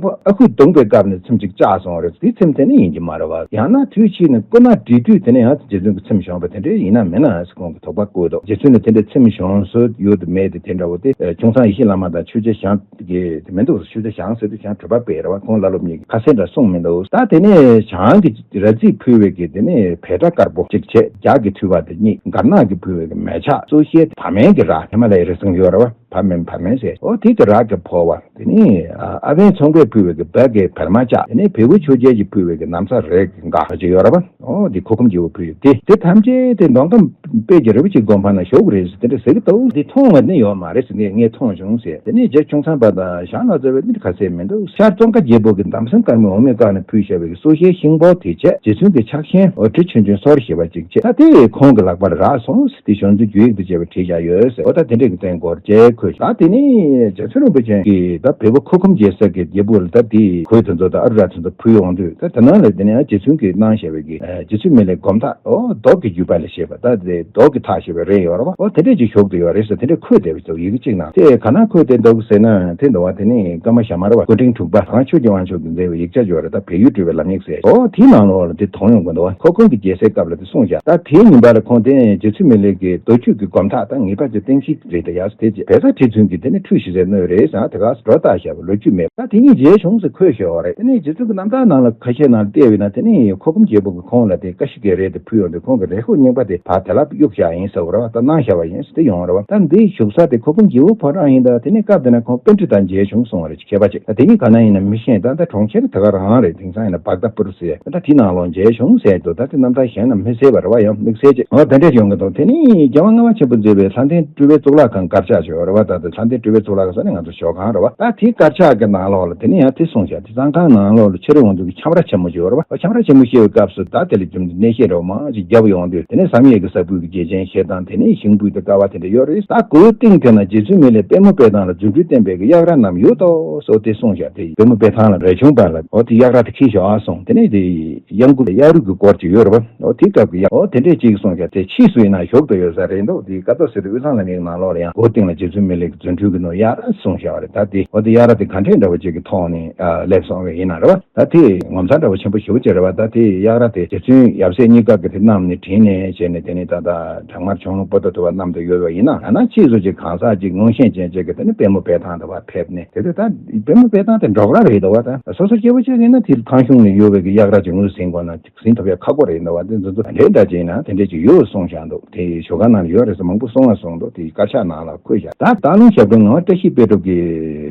པོ་ཨ་ཁུ་གདུང་པའི་སྐབས་ནས་ཚེམས་ཅིག་བཅག་སོང་རེད། དེ་ཚེམས་དེ་ནི་ཡིན་གྱི་མ་རེད་བ། ཡང་ན་དུས་ཕྱིས་ནས་སྐུ་ན་བགྲེས་དུས་དེ་ནས་ཡང་རྗེ་བཙུན་གྱི་ཚེམས་བཞེངས་པ་དེ་འདྲ་ཡིན་ན་མིན་ན་ཟེར་ཁོང་གིས་དོགས་པ་བཀོད་འདུག་རྗེ་བཙུན་ནས་དེ་འདྲའི་ཚེམས་བཞེངས་སྲོལ་ཡོད་དམ་མེད་དེ་དེ་འདྲ་བོ་དེ། ཨ། ཁྱུང་ཚང་ཡེ་ཤེས་བླ་མ་དང་ཆོས་རྗེ་ཞང་གི་དེ་མི་འདུག་ཆོས་རྗེ་ཞང་ཟེར་དུས་ཞང་གྲུབ་པ་དཔལ་རེད་བ། ཁོང་བླ་སློབ་གཉིས་ཀྱི་ཁ་གསལ་འདྲ་གསུངས་མི་འདུག་ད་དེ་ནས་ཞང་གི་ར་རྫིས་ཕུལ་བའི་གི་དེ་ནས་བེ་ཏྲ་དཀར་པོ་གཅིག་བྱས། རྒྱ་གི་ཐུལ་བ་དེ་གཉིས། མགར་ནག་གིས་ཕུལ་བའི་གི་མལ་ཆ། གཙོ་ཤེལ་བ་མེན་གྱི་ར། ཧི་མ་ལ་ཡའི་རི་སེང་ཡོད་རེད་བ། བ་མེན་བ་མེན་ཟེར། ཨོ་དེ་གི་ར་གི་ཕོར་བ། དེ་ནས་ཨ་ཨ་བན་ཚོང་པས་ཕུལ་བའི་གི་བལ་གྱི་བལ་མ་ལྕགས། དེ་ནས་བལ་པོ་ཆོས་རྒྱལ་གྱིས་ཕུལ་བའི་གི་ན་བཟའ་རས་ཀྱི་འགའ་ཅིག་ཡོད་རེད་བ། ཨོ་དེ་ཁོ་ཁོམ་རྒྱལ་པོ་ཕུལ་ཡོད་དེ། དེ་ཐམས་ཅད་དེ་མདོ་ཁམས་དཔལ་གྱི་རི་བོ་ཆེའི་དགོན་པ་ན་ཞོག་གི་རེད་ཟེར་དེ་འདྲ་ཟེར་གྱི་འདུག་དེ་མཐོང་བ་ནི་ཡོད་མ་རེད་ཟེར། ངས་ངས་མཐོང་བྱུང་ཟེར། དེ་ནས་རྗེ་ཁྱུང་ཚང་པ་དང་ཞང་ལྷ་རྩེ་བས་འདི་འདྲ་ཁ་གསལ་མི་འདུག་ཤར་ཙོང་ཁ་རྒྱལ་པོ་གིས་འདམ་སེང་དཀར་མོའི་འོ་མའི་སྒང་ནས་ཕུལ་བཞག་པའི་གི་སོ་ཤེལ་ཤིང་ཕོར་དེ་བྱས། རྗེ་བཙུན་གྱི་ཕྱག་ཆེན་འོ་གྲི་ཆུང་ཆུང་སོར་བཞི་པ་ཅིག་བྱས། ད་དེ་ཁོང་གི་ལག་པར་རག་སོང་ཟེར། དེ་གཞུང་འཛིན་རྒྱུ་ཡིག་ཏུ་བྱས་པ་བྲིས་བཞག་ཡོད་ཟེར། འོ་ད་དེ་འདྲ་གི་སྟེང་སྐོར་བཅས་ཁོས། ད་དེ་ནས་རྗེ་བཙུན་རིན་པོ་ཆེ་གིས་ད་བལ་པོ་ཁོ་ཁོམ་རྒྱལ་ས་གི་རྒྱལ་པོ་ལ་ད་དེ་གོས་དེ་ཚོ་དང་ཨ་རུ་ར་དེ་ཚོ་ཕུལ་ཡོང་དུས། ད་དེ་ནང་ལ་དེ་ནས་ཡང་རྗེ་བཙུན་གྱིས་གནང་བཞག་པའི་གི་ཨ་རྗེ་བཙུན་མི་ལའི་སྒོམ་ཐག་ཨོ་མདོག་གི་བརྒྱུད་པ་ལ་བཤད་པ། ད་དེ་མདོག་གི་ཐག་བཤད་པའི་རས་ཡོད་རེད་བ། ཨོ་དེ་འདྲས་ཅིག་ཞོག་དེ་ཡོད་རེད་ཟེར། དེ་འདྲས་འཁོད་བསྡད་པ་ཞིག་འདུག་ཡི་གེ་གཅིག་ནང་དེ་ག་ན་འཁོད་བསྡད་འདུག་ཟེར་ན། དེ་འདུག་བ། དེ་ནི་ཀརྨ་ཞྭ་དམར་བ་སྐུ་ཕྲེང་དྲུག་པ་གངས་ཆོས་ཀྱི་དབང་ཕྱུག་གིས་མཛད་པའི་ཡིག་ཆ་ཅིག་ཡོད་རེད། ད་བལ་ཡུལ་སྤྲུལ་པའི་ལམ་ཡིག་ཟེར། ཨོ་དེའི་ནང་ལོགས་ལ་དེ་མཐོང་ཡོང་གི་འདུག་བ། ཁོ་ཁོང་གི་རྒྱལ་སའི་སྐབས་ལ་དེ་གསུངས་བཞག་ད་དེའི་ཉིན་པ་ལ་ཁོང་དེ་རྗེ་བཙུན་མི་ལའི་གི་མདོ་རྒྱུད་ཀྱི་སྒོམ་ཐག་ད་ངེས་པར་དུ་བསྟན་བཤིག་རེད། ད་ཡག་སོ་དེ་རྗེས་བལ་བཟའ་ཁྲི་བཙུན་གྱིས་དེ་ནི་ཁྲུས་ཞིག་མཛད་ནོ་རེད་ཟེར། དེ་ག་སྒྲོ་བཏགས་བཞག་པ་ལོ་རྒྱུས་མེད། ད་དེ་གཉིས་མཇལ་བྱུང་ཟེར་འཁོད་བཞག་པ་རེད། དེ་ནས་རྗེ་བཙུན་གྱི་རྣམ་ཐར་ནང་ལ་ཁ་ཤས་ནང་བལྟས་པ་ཡིན་ན། དེ་ནས་ཁོ་ཁོམ་རྒྱལ་པོ་གིས་ཁོང་ལ་དེ་ཀ་ཤི་ཀའི་རས་དེ་ཕུལ་ཡོང་དུས། ཁོང་གིས་རས་ཁུག་རྙིང་པ་དེ་ཕར་དེ་ལ་གཡུགས་བཞག་ཡིན་ཟེར་བ་རེད་བ། ད་གནང་བཞག་པ་ཡིན་ཟེར་དེ་ཡོང་བ་རེད་བ། ད་འདི་བཞུགས་ས་དེ་ཁོ་ཁོམ་རྒྱལ་པོ་ཕོ་བྲང་ཡིན། ད་དེ་ནས་སྐབས་དེ་ན་ཁོང་པཎྜི་ཏ་མཇལ་བྱུང་སོང་བ་རེད། མཁས་པ་ཅིག་ད་དེ་གཉིས་ག་ན་ཡིན་ན་མི་ཤེས། ད་ད་གྲོང་ཁྱེར་ད་ག་རང་རེད། དེང་སང་ཡིན་ན་བྷག་དྷ་པུར་ཟེར། ད་དེ་ནང་ལོགས་མཇལ་བྱུང་ཟེར་དུས། ད་དེ་རྣམ་ཐར་གཞན་ན་མི་གསལ་བ་རེད་བ། ཡང་དམིགས་བསལ་ཅིག་འོ་དེ་འདྲས་ཡོང་གི་འདུག་དེ་ནི་རྒྱལ་དབང་ལྔ་པ་ཆེན་པོ་མཛད་པའི་ལྷ་ལྡན་སྤྲུལ་པའི་གཙུག་ལག་ཁང་དཀར་ཆག་ཅིག་ཡོད་རེད་བ། ད་དེ་ལྷ་ལྡན་སྤྲུལ་པའི་གཙུག་ལག་ཁང་ཟེར་ནས་ང་ཚོ་ཞོགས་ཁང་རེད་བ། ད་དེའི་དཀར་ཆག་གི་ནང་ལོགས་ལ་དེ་ནི་ཡང་དེ་གསུངས་བཞག་དེ་གཙང་ཁང་ནང་ལོགས་ལ་ཕྱི་རོལ་དབང་ཕྱུག་གི་ཁྱམས་ར་ཆེན་མོ་ཞིག་ཡོད་རེད་བ། འོ་ཁྱམས་ར་ཆེན་མོ་ཞིག་གི་སྐབས་སུ་ད་དེ་ལ་རྒྱུ་མཚན་གནས་བཤད་རེད་བ། མང་ཅིག་བརྒྱབ་ཡོང་དུས། དེ་ནས་བསམ་ཡས་ཀྱི་ས་བོན་གྱི་རྒྱལ་ཆེན་ཞེ་སྡང་། དེ་ནས་ཞིང་སྤོས་དང་ཀ་བ་དེ་འདྲ་ཡོད་རེད། ད་གོས་སྟེང་དེ་ན་རྗེ་བཙུན་མི་ལས་པདྨ་དཔེ་ཐང་ལ་རྫུ་འཕྲུལ་བསྟན་པའི་གི་གཡག་རྭ་བསྣམས་ཡོད་དོ་སོ་དེ་གསུངས་བཞག་དེ་པདྨ་དཔེ་ཐང་ལ་རས་ཆུང་པ་ལ་འོ་དེ་གཡག་རྭ་དེ་འཁྱེར་ཞོག་ཨ་གསུངས། དེ་ནས་དེ་གཡག་འགུག་གཡག་རུས་ཀྱི་སྐོར་ཅིག་ཡོད་རེད་བ། འོ་དེ་སྐབས་ཀྱི་ཡག་འོ་དེ་འདྲས་ཅིག་གསུངས་བཞག་དེ་ཕྱིས་སུ་ཡིན་ན་ཞོག་དོ་ཡོད་ས་རེད་འདུག་དེ་ཀ་ཏོ་སི་ཏུ་དབུས་གཙང་ལམ་ཡིག་ནང་ལོགས་ལ་ཡང་གོས་སྟེང་ལ་རྗེ་བཙུན་མི་ལས་ཀྱི་རྫུ་འཕྲུལ་གྱི་ནོར་གཡག་རྭ་གསུངས་བཞག་པ་རེད། ད་དེ་འོ་དེ་གཡག་རྭ་དེ་ག་འདྲས་འདྲ་བོ་ཅིག་གི་ཐོག་ནས་ཨ་སླེབས་སོང་བས་ཡིན་ན་རེད་བ། ད་དེ་ངོ་མཚར་འདྲ་བོ་ཆེན་པོ་ཞེ་པོ་ཅིག་རེད་བ། ད་དེ་གཡག་རྭ་དེ་རྗེ་བཙུན་ཡབ་སྲས་གཉིས་ཀ་གིས་དེ་བསྣམས་ནས་བྲིས་ནས་བྱས་ནས། དེ་ནས་ད་ལྟ་བྲག་དམར་ཁྱུང་ལུང་པོ་ཏོ་ཏོ་བ་བསྣམས་དེ་ཡོད་པ་ཡིན་ན། ཡང་ན་ཕྱིས་སུ་ཅིག་གང་ཟག་ཅིག་མངོན་ཤེས་ཅན་ཅིག་གིས་དེ་ནས་པདྨ་དཔེ་ཐང་དུ་བ་ཕེབས་ནས། དེ་དུས་ད་པདྨ་དཔེ་ཐང་དེ་འབྲོག་ར་རེད་འདུག་བ། ད་སོ་སོ་སྐྱེ་བོ་ཅིག་ཡིན་ན་དེ་ཐང་གཞུང་ནས་ཡོད་པའི་གི་གཡག་རྭ་ཅིག་ངོས་ཟིན་དགོས་ན་ཟིན་ཐུབ་ཡ་ཁག་པོ་རེད་འདུག་བ། དེ་ཚོ་ཚོ་འདྲེ་འདྲ་ཅིག་ཡིན་ན་དེ་འདྲས་ཅིག་ཡོད་གསུངས་བཞག་འདུག་དེ་ཞོགས་ཀ་ནང་ལ་ཡོད་རེད་ཟེར་མང་པོ་གསུངས་ཡ་གསུངས་འདུག་དེ་དཀར་ཆག་ནང་ལ་འཁོད་བཞག་ད་སྟག་ལུང་ཞབས་དྲུང་ངག་དབང་བཀྲ་ཤིས་དཔལ་སྒྲོན་གྱི་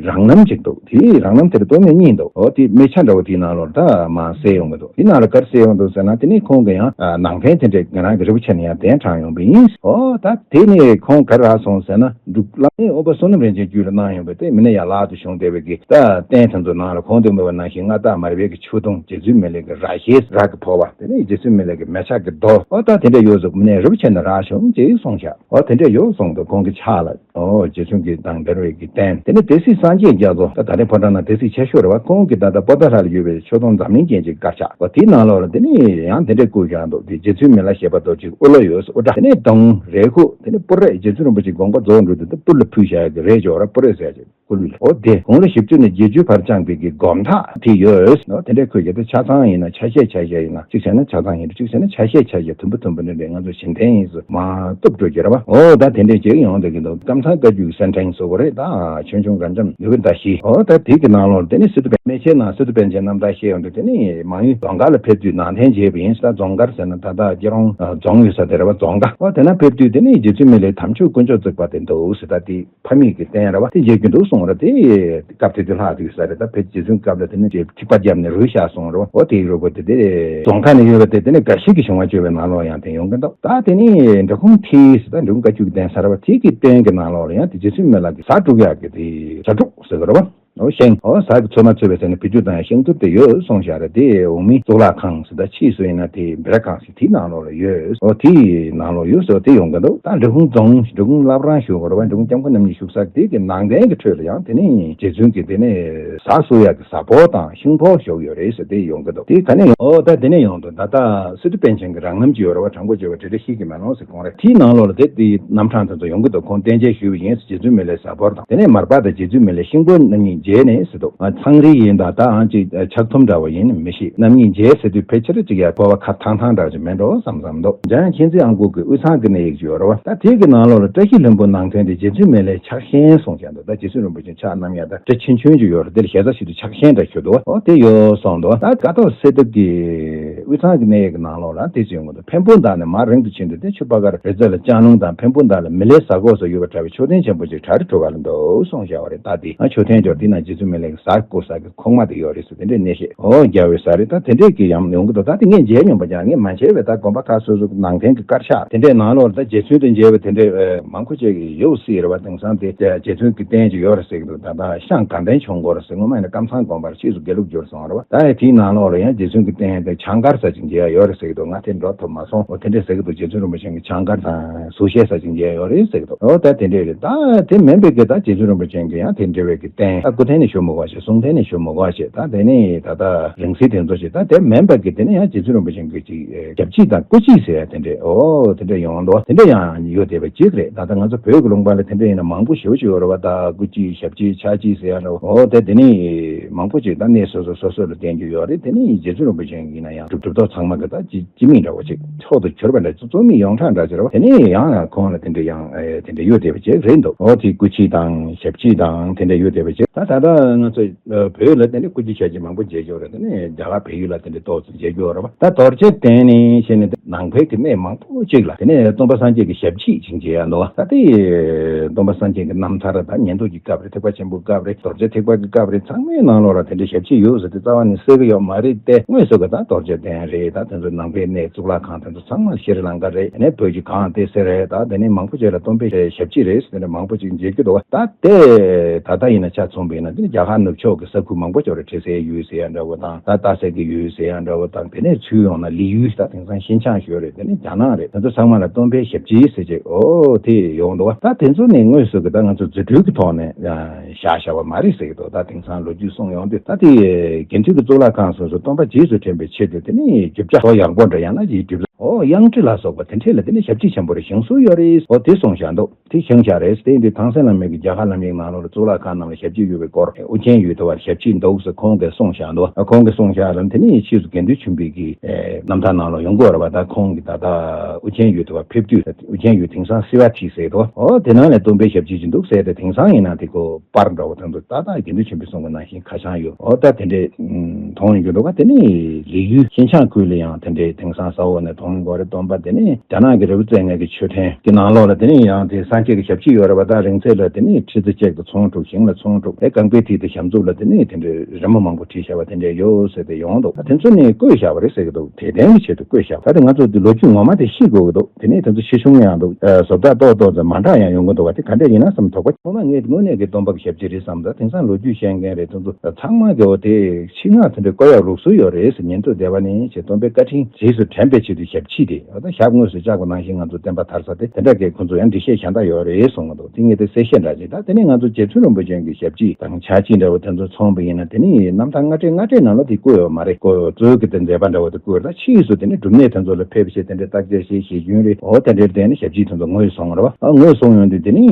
རང་རྣམ་ཅིག་འདུག་དེའི་རང་རྣམ་དེར་སྟོད་སྨད་གཉིས་འདུག་འོ་དེ་སྨད་ཆ་འདྲ་བོ་དེའི་ནང་ལོགས་ད་མར་གསལ་ཡོང་གི་འདུག་དེའི་ནང་ལ་ག་རེ་གསལ་ཡོང་འདུག་ཟེར་ན། དེ་ནས་ཁོང་གིས་ཡང་ནང་ཕན་དེ་འདྲས་ང་རང་གི་རི་བོ་ཆེ་ནས་ཡང་གདན་དྲངས་ཡོང་པ་ཡིན། འོ་ད་དེ་ནས་ཁོང་ག་རེ་རག་སོང་ཟེར་ན། འབྲུག་བླ་མའི་དབུ་པ་བསོད་ནམས་རིན་ཆེན་རྒྱུད་ལ་གནང་ཡོང་པའི་དེ་མི་ནས་ཡར་ལག་ཏུ་བྱུང་བསྡད་པའི་གི་ད་རྟེན་དེ་ཚོ་ནང་ལ་གོང་དུ་སྨོས་པ་ནང་བཞིན་མངའ་བདག་མར་པའི་གི་ཆོས་དུང་རྗེ་བཙུན་མི་ལའི་གི་ར་ཤེལ་ར་གི་ཕོར་བ། དེ་ནས་རྗེ་བཙུན་མི་ལའི་གི་མལ་ཆ་གི་རྡོ། འོ་ད་དེ་འདྲ་ཡོད་ཟེར། མི་ནས་རི་བོ་ཆེ་ནས་རག་བྱུང་ཅེས་གསུངས་བཞག་འོ་དེ་འདྲ་ཡོད་གསུངས་འདུག་ཁོང་གི་ཕྱག་ལ། ཨོ་རྗེ་བཙུན་གྱི་དང་འབར་བའི་གི་རྟེན། དེ་ནས་སྡེ་སྲིད་སངས་རྒྱས་རྒྱ་མཚོ། ད་ད་རེས་ཕོ་བྲང་ན་སྡེ་སྲིད་ཆེ་ཤོས་རེད་བ། ཁོང་གི་ད་ལྟ་པོ་ཏཱ་ལ་ལ་ཡོད་པའི་ཆོས་དུང་འཛམ་གླིང་རྒྱན་གྱི་དཀར་ཆག་པ་དེའི་ནང་ལོགས་ལ་དེ་ནས་ཡང་དེ་འདྲས་བཀོད་བཞག་འདུག་དེ་རྗེ་བཙུན་མི་ལ་ཞེས་པ་དོ་གཅིག་དབུ་ལོ་ཡོད་ཟེར། དབུ་སྐྲ། དེ་ནས་གདོང་། རས་ཁུག་དེ་ནས་སྤུ་རས། རྗེ་བཙུན་རིན་པོ་ཆེ་དགོངས་པ་རྫོགས་འགྲོ་དུས་ད་སྤུ་ལ་ཕུལ་བཞག་གི་རས་ཅིག་ཡོད་རེད། སྤུ་རས་ཟེར་ཅིག་སྐུ་ལུས་ལ། འོ་དེ་གོང་ལ་བཞི་བཅུ་ནས་བརྒྱད་ཅུ་བར་བཅངས་པའི་གི་སྒོམ་ཐག་དེ་ཡོད་ཟེར། འོ་དེ་འདྲས་ཁོས་ཡོད་དེ་ཆ་ཚང་ཡིན་ན་ཆ་ཤས་ཆ་ཤས་ཡིན་ན། གཅིག་བྱས་ན་ཆ་ཚང་ཡིན་འགྲོ། གཅིག་བྱས་ན་ཆ་ཤས་ཆ་ཤས། དུམ་བུ་དུམ་བུ་འདྲ་འདྲ་ང་ཚོ་བྱེད་མཁན་ཡིན་ཟེར་མར་གཏུབ་འགྲོ་གི་རེད་བ། འོ་ད་དེ་འདྲས་ཅིག་ཡོང་བསྡད་ཀྱི་འདུག་ཀམ་ཚང་བཀའ་བརྒྱུད་ཀྱི་གསེར་ཕྲེང་ཟེར་དགོས་རེད། ད་ཆོས་འབྱུང་རབ་འབྱམས་ནུས་པའི་ཟླ་བཞི། འོ་ད་དེ་གི་ནང་ལོགས་དེ་ནས་སི་ཏུ་པཎ་སྨད་ཆེན་ནང་སི་ཏུ་པཎ་ཆེན་རྣམ་ཐར་བཤད་ཡོང་དུས། དེ་ནས་མང་ཡུལ་རྫོང་དཀར་ལ་ཕེབས་དུས་ནང་རྟེན་བྱས་པ་ཡིན་ཟེར། ད་རྫོང་དཀར་ཟེར་ན་ད་ལྟ་སྐྱིད་གྲོང་རྫོང་ཡོད་ས་དེ་རེད་བ། རྫོང་དཀར། འོ་དེ་ན་ཕེབས་དུས་དེ་ནས་རྗེ་བཙུན་མི་ལའི་དམ་ཆོས་དཀོན་མཆོག་བརྩེགས་པ་དེ་འདུག་ཟེར། ད་དེ་ཕ་མེས་ཀྱི་རྟེན་རེད་བ། དེ་མཇལ་རྒྱུ་འདུག་གསུངས་རེད། དེ་སྐབས་དེ་དུས་ལྷག་དུས་ས་རེད། ད་ཕེབས་རྗེ་བཙུན་སྐབས་ལ་དེ་ནས་ཅིག་ཐིགས་པ་བརྒྱབ་ནས་རོལ་བཞག་གསུངས་རེད་བ། འོ་དེའི་རོལ་པ་དེ་དེ་རྫོང་ཁ་ནས་ཡོད་པ་དེ། དེ་ནས་དགའ་བཞི་གི་བྱུང་བ་བརྗོད་པའི་ནང་ལོགས་ཡང་དེ་ཡོང་གི་འདུག་ད་དེ་ནས་འབྲི་གུང་མཐིལ་ཟེར། ད་འབྲི་གུང་བཀའ་བརྒྱུད་ཀྱི་གདན་ས་རེད་བ། དེ་གི་རྟེན་གྱི་ནང་ལོགས་ལ་ཡང་དེ་རྗེ་བཙུན་མི་ལ་གི་ཟ་དཀྲུག་ཡག་གི་དེ་ཟ་དཀྲུག་ཟེར་གི་རེད་བ། འོ་ཤིང་འོ་ཟ་གི་ཚོད་མ་ཚོད་པའི་ཚེ་ནས་བེད་སྤྱོད་བཏང་ཡ་ཤིང་ཐུར་དེ་ཡོད་གསུངས་བཞག་རེད། དེ་འོག་མིན་གཙུག་ལག་ཁང་ཟེར་ད་ཕྱིས་སུ་ཡིན་ན་དེ་སྦི་ར་ཁང་ཞིག་དེའི་ནང་ལོགས་ལ་ཡོད། འོ་དེའི་ནང་ལོགས་ཡོད་ཟེར་བ་དེ་ཡོང་གི་འདུག་ད་འབྲི་གུང་རྫོང་འབྲི་གུང་བླ་བྲང་བཞུགས་པ་རེད་བ། འབྲི་གུང་སྐྱབས་མགོན་རྣམ་གཉིས་བཞུགས་ས་དེ་གི་ནང་རྟེན་གྱི་ཁྲོད་ལ་ཡང་དེ་ནས་རྗེ་བཙུན་གྱི་དེ་ནས་ཟ་གསོལ་ཡག་གི་ཟ་ཕོར་དང་ཤིང་ཕོར་བཞག་ཡོད་རེད་ཟེར་དེ་ཡོང་གི་འདུག་དེ་ག་ནས་ཡོང་། འོ་ད་དེ་ནས་ཡོང་འདུག་ད་ལྟ་སི་ཏུ་པཎ་ཆེན་གྱི་རང་རྣམ་ཅིག་ཡོད་རེད་བ། དྲང་པོ་བརྗོད་པ་བྲིས་བྲིས་ཤེས་ཀྱི་མེད་ལོང་ཟེར་ཁོང་རེད། དེའི་ནང་ལོགས་ལ་དེ་དེའི་རྣམ་གྲངས་དེ་ཚོ་ཡོང་གི་འདུག་ཁོང་རྟེན་འབྱེད་ཞུས་པ་ཡིན་ཟེར། རྗེ་བཙུན་མི་ལའི་ཟ་ཕོར་དང་དེ་ནས་མར་པ་དང་རྗེ་བཙུན་མི་ལའི་ཤིང་ཕོར་རྣམ་གཉིས་མཇལ་ནས་ཟེར་འདུག་ཚང་རིས་ཡིན་ད་ད་ཨང་ཅིག་ཕྱག་ཐུམ་འདྲ་བ་ཡིན་མི་ཤེས། རྣམ་གཉིས་མཇལ་ཟེར་དུས་ཕལ་ཆེར་ཅིག་ཡ་ཕོར་བ་ཁ་ཐང་ཐང་འདྲ་ཅིག་མེད་འགྲོ་བསམ་བསམ་འདུག་འཇམ་དབྱངས་མཁྱེན་བརྩེ་དབང་པོ་གི་དབུས་གཙང་གི་གནས་ཡིག་ཅིག་ཡོད་རེད་བ། ད་དེ་གི་ནང་ལོགས་ལ་བཀྲ་ཤིས་ལྷུན་པོ་ནང་དོན་དེ་རྗེ་བཙུན་མི་ལའི་ཕྱག་ཤེན་གསུངས་བཞག་འདུག་ད་རྗེ་བཙུན་རིན་པོ་ཆེ་ཕྱག་བསྣམས་ཡ་ད་སྤྲེལ་ཆུང་ཆུང་ཅིག་ཡོད་རེད། དེ་ལ་ཞལ་ཟས་ཞིག་ཏུ་ཕྱག་ཤེན་འདྲ་ཞུ་འདུག་འོ་དེ་ཡོད་གསུངས་འདུག་ད་ཀ་ཐོག་སེ་ཏུ་གི་དབུས་གཙང་གི་གནས་ཡིག་གི་ནང་ལོགས་ལ་དེ་ཚོ་ཡོང་གི་འདུག་འཕན་པོ་མདའ་ནས་མར་རིང་དུ་ཕྱིན་དུས་དེ་ཆུ་ཕ་གར་རི་རྩེ་ལ་ལྕང་ལུང་དང་འཕན་པོ་མདའ་ལ་མི་ལའི་ཟ་གོ་སོགས་ཡོད་པར་གྲགས་པའི་མཆོད་རྟེན་ཆེན་པོ་ཅིག་གྲ་རི་གྲུ་ཁ་ལ་འདུག་གསུངས་བཞག་པ་རེད། ད་དེ་ང་མཆོད་རྟེན་འབྱོར་དེ་ན་རྗེ་བཙུན་མི་ལའི་ཟ་གོ་ས་གི་ཁོག་མ་དེ་ཡོད་རེད་ཟེར་དེ་འདྲའི་གནས་བཤད་འོ་རྒྱལ་བའི་ཟ་རེད། ད་དེ་འདྲས་ཀྱི་ཡང་ཡོང་གི་འདུག་ད་དེ་ངས་མཇལ་མྱོང་པ་ཀྱང་ངས་མ་མཇལ་བས། ད་དགོན་པ་ཁག་སོ་སོ་གི་ནང་རྟེན་གྱི་དཀར་ཆག་དེ་འདྲས་ནང་ལོགས་ལ་ད་རྗེ་བཙུན་དུ་མཇལ་བའི་དེ་འདྲས་མང་པོ་ཅིག་ཡོད་སྲིད་རེད་བ། དེང་སང་དེ་རྗེ་བཙུན་གྱི་རྟེན་ཅིག་ཡོད་རེད་ཟེར་གི་འདུག་ད་ལྟ་ཤང་དགའ་ལྡན་ཆོས་འཁོར་ཟེར་སྔོན་མ་ཡིན་ན་ཀམ་ཚང་དགོན་པར་ཕྱིས་སུ་དགེ་ལུགས་བསྒྱུར་སོང་རེད་བ། ད་ཡང་དེའི་ནང་ལོགས་ལ་ཡང་རྗེ་བཙུན་གྱི་རྟེན་དེ་ཆང་དཀར་ཟེར་ཅིག་མཇལ་ཡ་ཡོད་རེད་ཟེར་གི་འདུག་ང་དེ་འགྲོ་ཐུབ་མ་སོང་། འོ་དེ་འདྲས་ཟེར་གི་འདུག་རྗེ་བཙུན་རིན་པོ་ཆེ་གི་ཆང་དཀར་དང་གཟུགས་བཤད་ཟེར་ཅིག་མཇལ་ཡ་ཡོད་རེད་ཟེར་གི་འདུག་འོ་ད་དེ་འདྲས་རེད། ད་དེ་མིན་པའི་གི་ད་རྗེ་བཙུན་རིན་པོ་ཆེ་གི་ཡང་དེ་འདྲ་བའི་གི་རྟེན་ད་སྐུ་རྟེན་ནས་ཞུ་མི་དགོས་ཤེས། གསུང་རྟེན་ནས་ཞུ་མི་དགོས་ཤེས། ད་དེ་ནས་ད་ལྟ་རིང་བསྲེལ་དེ་ཚོ་ཞིག་ད་དེ་མིན་པའི་གི་དེ་ནས་ཡང་རྗེ་བཙུན་རིན་པོ་ཆེ་གི་ཅིག་ཞབས་ཕྱི་དང་སྐུ་ཕྱི་ཟེར་ཡ་དེ་འདྲས་འོ་དེ་འདྲས་ཡོང་འདུག་དེ་འདྲས་ཡང་ཡོད་བསྡད་པ་ཅིག་རེད། ད་ལྟ་ང་ཚོ་བོད་ཀྱི་ལུང་པ་ལ་དེ་འདྲ་ཡིན་ན་མང་པོ་ཞེ་པོ་ཅིག་ཡོད་རེད་བ། ད་སྐུ་ཕྱི་ཞབས་ཕྱི་ཕྱག་ཕྱི་ཟེར་ཡ་འདྲ་བོ་འོ་དེ་དེ་ནི་མང་པོ་ཅིག་ད་གནས་སོ་སོ་སོ་སོ་ལ་བསྟན་རྒྱུ་ཡོད་རེད། དེ་ནི་རྗེ་བཙུན་རིན་པོ་ཆེ་ཡིན་ན་ཡང་གྲུབ་གྲུབ་ཐོབ་ཚང་མ་གི་ད་སྤྱི་སྤྱི་མིང་འདྲ་བོ་ཅིག་མཆོག་ཏུ་གྱུར་པ་འདྲ་ཅིག་གཙོ་མིང་ཡོངས་གྲགས་འདྲ་ཅིག་རེད་བ། དེ་ནི་ཡང་ཡང་ཁོང་ལ་དེ་འདྲ་ཡང་དེ་འདྲ་ཡོད་བསྡད་པ་ཅིག་རེད་འདུག་འོ་དེ་སྐུ་ཕྱི་དང་ཞབས་ཕྱི་དང་དེ་འདྲ་ཡོད་བསྡད་པ་ཅིག་ད་ད་ལྟ་ང་ཚོ་བོད་ལ་དེ་འདྲ་སྐུ་ཕྱི་ཞབས་ཕྱི་མང་པོ་མཇལ་རྒྱུ་རེད། དེ་ནི་རྒྱ་གར་བལ་ཡུལ་ལ་དེ་འདྲ་ཏོག་ཙམ་མཇལ་རྒྱུ་རེད་བ། ད་རྡོ་རྗེ་གདན་ནས་བཤད་ནས་ནང་པའི་གི་གནས་མང་པོ་གཅིག་ལ་དེ་ནས་སྟོན་པ་སངས་རྒྱས་ཀྱི་ཞབས་ཕྱི་ཅིག་མཇལ་ཡ་འདུག་ད་དེ་སྟོན་པ་སངས་རྒྱས་ཀྱི་རྣམ་ཐར་དང་ཉན་ཐོས་ཀྱི་སྐབས་རེད། ཐེག་པ་ཆེན་པོའི་སྐབས་རེད། རྡོ་རྗེ་ཐེག་པ་གི་སྐབས་རེད། ཚང་མའི་ནང་ལོགས་ལ་དེ་འདྲའི་ཞབས་ཕྱི་ཡོད་ཟེར་དེ་རྩ་བ་ནས་གསལ་གི་ཡོད་མ་རེད་དེ། དངོས་སུ་གི་ད་རྡོ་རྗེ་གདན་རེད། ད་དེ་ཚོ་ནང་པའི་གནས་གཙུག་ལག་ཁང་དེ་ཚོ་ཚང་མ་ཤྲི་ལང་ཀ་རེད། དེ་ནས་བོད་ཀྱི་གངས་ཏི་སེ་རེད། ད་དེ་ནས་མང་པོ་ཅིག་ལ་སྟོན་པའི་ཞབས་ཕྱི་རེད་ཟེར་དེ་འདྲ་མང་པོ་ཅིག་མཇལ་རྒྱུ་འདུག་ད་དེ་ད་ལྟ་ཡིན་ན་ཆ་མཚོན་པ་ཡིན་ན་དེ་ནི་རྒྱ་གར་ནུབ་ཕྱོགས་ཀྱི་ས་ཁུལ་མང་པོ་ཅིག་རེད། ཁྲི་སེའི་ཡུལ་ཟེར་ཡ་འདྲ་བོ་དང་ད་སྟག་གཟིག་གི་ཡུལ་ཟེར་ཡ་འདྲ་བོ་དང་དེ་ནས་ཚུར་ཡོང་ན་ལི་ཡུལ་ད་དེང་སང་ཤིན་ཅང་ཞོལ་རེད། དེ་ནས་རྒྱ་ནག་རེད། དེ་ཚོ་ཚང་མ་ལ་སྟོན་པའི་ཞབས་ཕྱི་ཟེར་ཅིག་ཨོ་དེ་ཡོང་འདུག་བ། ད་དེ་ཚོ་ནི་དངོས་སུ་གི་ད་ང་ཚོ་རྫུ་འཕྲུལ་གྱི་ཐོག་ནས་བཞག་བཞག་པ་མ་རེད་ཟེར་གི་འདུག་ད་དེང་སང་ལོ་རྒྱུས་གསུངས་ཡོང་དུས་ད་དེ་དགེ་འདུན་གྱི་གཙུག་ལག་ཁང་སོ་སོ་སྟོན་པ་རྗེས་སུ་དྲན་པའི་ཆེད་དུ་དེ་ནི་རྒྱུ་ཆ་ཡག་པོ་འདྲ་ཡང་ན་ཡིག་སྒྲིབ་ཨོ་གཡང་ཁྲི་ལ་སོགས་པ་དེ་འཕྲལ་ལ་དེ་ནི་ཞབས་ཕྱི་ཆེན་པོ་རེ་བཞེངས་སྲོལ་ཡོད་རེད། ཨོ་དེ་གསུངས་བཞག་འདུག་དེ་བཞེངས་བཞག་རེད། དེ་ཡིན་དུས་ཐང་སན་བླ་མའི་གི་རྒྱ་གར་ལམ་ཡིག་ནང་ལོགས་ལ་གཙུག་ལག་ཁང་རྣམས་ལ་ཞབས་ཕྱི་ཡོད་པའི་སྐོར་ཨུ་རྒྱན་ཡུལ་དུ་བར་ཞབས་ཕྱི་འདུག་ཟེར་ཁོང་གིས་གསུངས་བཞག་འདུག་ཁོང་གིས་གསུངས་བཞག་ལ་དེ་ནི་ཕྱིས་སུ་དགེ་འདུན་ཆོས་འཕེལ་གྱི་རྣམ་ཐར་ནང་ལ་ཡོང་གི་ཡོད་རེད་བ། ད་ཁོང་གིས་ད་ལྟ་ཨུ་རྒྱན་ཡུལ་དུ་བར་ཕེབས་དུས་ཨུ་རྒྱན་ཡུལ་དེང་སང་སི་ཝ་ཐི་ཟེར་འདུག་ཨོ་དེ་ནང་ལ་སྟོན་པའི་ཞབས་ཕྱི་ཅིག་འདུག་ཟེར་ཏེ་དེང་སང་ཡིན་ན་དེ་ཁོ་པར་འདྲ་བོ་དང་དུ་ཏག་ཏག་དགེ་འདུན་ཆོས་འཕེལ་གསུང་གི་ནང་བཞིན་ཁ་བྱང་ཡོད། ཨོ་ད་དེ་འདྲས་མཐོང་ཡོང་གི་འདུག་ག་དེ་ནི་ལི་ཡུལ་ཤིན་ཅང་ཁུལ་ལ་ཡང་དེ་འདྲས་དེང་སང་ས་འོག་ནས་མཐོང་ཡོང་གི་རེད། སྟོན་པ་དེ་ནི་རྒྱ་ནག་གི་རི་བོ་རྩེ་ལྔ་གི་མཆོད་རྟེན་གྱི་ནང་ལོགས་ལ་དེ་ནི་ཡང་དེ་སངས་རྒྱས་ཀྱི་ཞབས་ཕྱི་ཡོད་རེད་བ། ད་རིང་ཚད་ལ་དེ་ནི་ཁྲི་ཚོ་གཅིག་དང་ཚོང་དྲུག་ཞིང་ལ་ཚོང་དྲུག་དེ་རྐང་པའི་ཐིག་དེ་ཞབས་ཚུགས་ལ་དེ་ནི་དེ་འདྲས་རི་མོ་མང་པོ་བྲིས་བཞག་པ་དེ་འདྲས་ཡོད་ཟེར་ཏེ་ཡོང་འདུག་ད་དེ་ཚོ་ནི་བཀོད་བཞག་པ་རེད་ཟེར་གི་འདུག་དད་ལྡན་གྱི་ཆེད་དུ་བཀོད་བཞག་པ། ད་དེ་ང་ཚོ་དེ་ལོ་རྒྱུས་ངོ་མ་དེ་ཤེས་དགོས་གི་འདུག་དེ་ནས་དེ་ཚོ་ཤི་ཆུང་ཡང་འདུག་ཨ་བཟོ་ལྟ་ཏོག་ཏོག་ཙམ་མ་འདྲ་ཡང་ཡོང་གི་འདུག་བ། དེ་ག་འདྲ་ཡིན་ན་བསམ་དོགས་པ། ཐོག་མ་ངས་དངོས་གནས་ཀྱི་སྟོན་པ་གི་ཞབས་ཕྱི་རེད་བསམ། ད་དེང་སང་ལོ་རྒྱུས་བཤད་མཁན་རེད། དེ་ཚོ་ཚང་མ་གི་འོ་དེ་ཆེད་མངགས་དེ་འདྲའི་བཀོད་ཡག་ལུགས་སྲོལ་ཡོད་རེད་ཟེར། ཉན་ཐོས་སྡེ་པ་ནས་ཞེས་སྟོན་པའི་བཀའ་དྲིན་རྗེས་སུ་དྲན་པའི་ཆེད་དུ་ཞབས་ཕྱི་དེ་འོ་ད་ཞབས་དངོས་སུ་བཅགས་པ་ནང་བཞིན་ང་ཚོ་བསྟན་པ་དར་ས་དེ་དེ་འདྲ་གི་ཁོ་ཚོ་ཡང་འགྲེལ་བཤད་གཞན་དག་ཡོད་རེད་གསུངས་གི་འདུག་དེ་ངས་དེ་གསལ་བཤད་འདྲ་ཅིག་ད་དེ་ནས་ང་ཚོ་རྗེ་བཙུན་རིན་པོ་ཆེ་གི་ཞབས་ཕྱི་དང་ཕྱག་ཕྱི་འདྲ་བོ་དེ་ཚོ་མཚོན་པ་ཡིན་ན་དེ་ནི་རྣམ་ཐར་སྔ་གྲས་སྔ་གྲས་ནང་ལ་དེ་བཀོད་ཡོད་མ་རེད། བཀོད་ཡོད་གཙོ་བོ་གི་དེ་མཛད་པ་འདྲ་བོ་དེ་བཀོད་ཡོད། ད་ཕྱིས་སུ་དེ་ནི་སྒྲུབ་གནས་དེ་ཚོ་ལ་ཕེབས་བྱས་དེ་འདྲའི་བརྟག་དཔྱད་བྱས་ཞེས་རྒྱུན་རེད། འོ་དེ་འདྲའི་དེ་ནི་ཞབས་ཕྱི་དེ་ཚོ་ངོས་བཟུང་རེད་བ། ཨ་ངོས་བཟུང་ཡོང་དུས་དེ་ནི་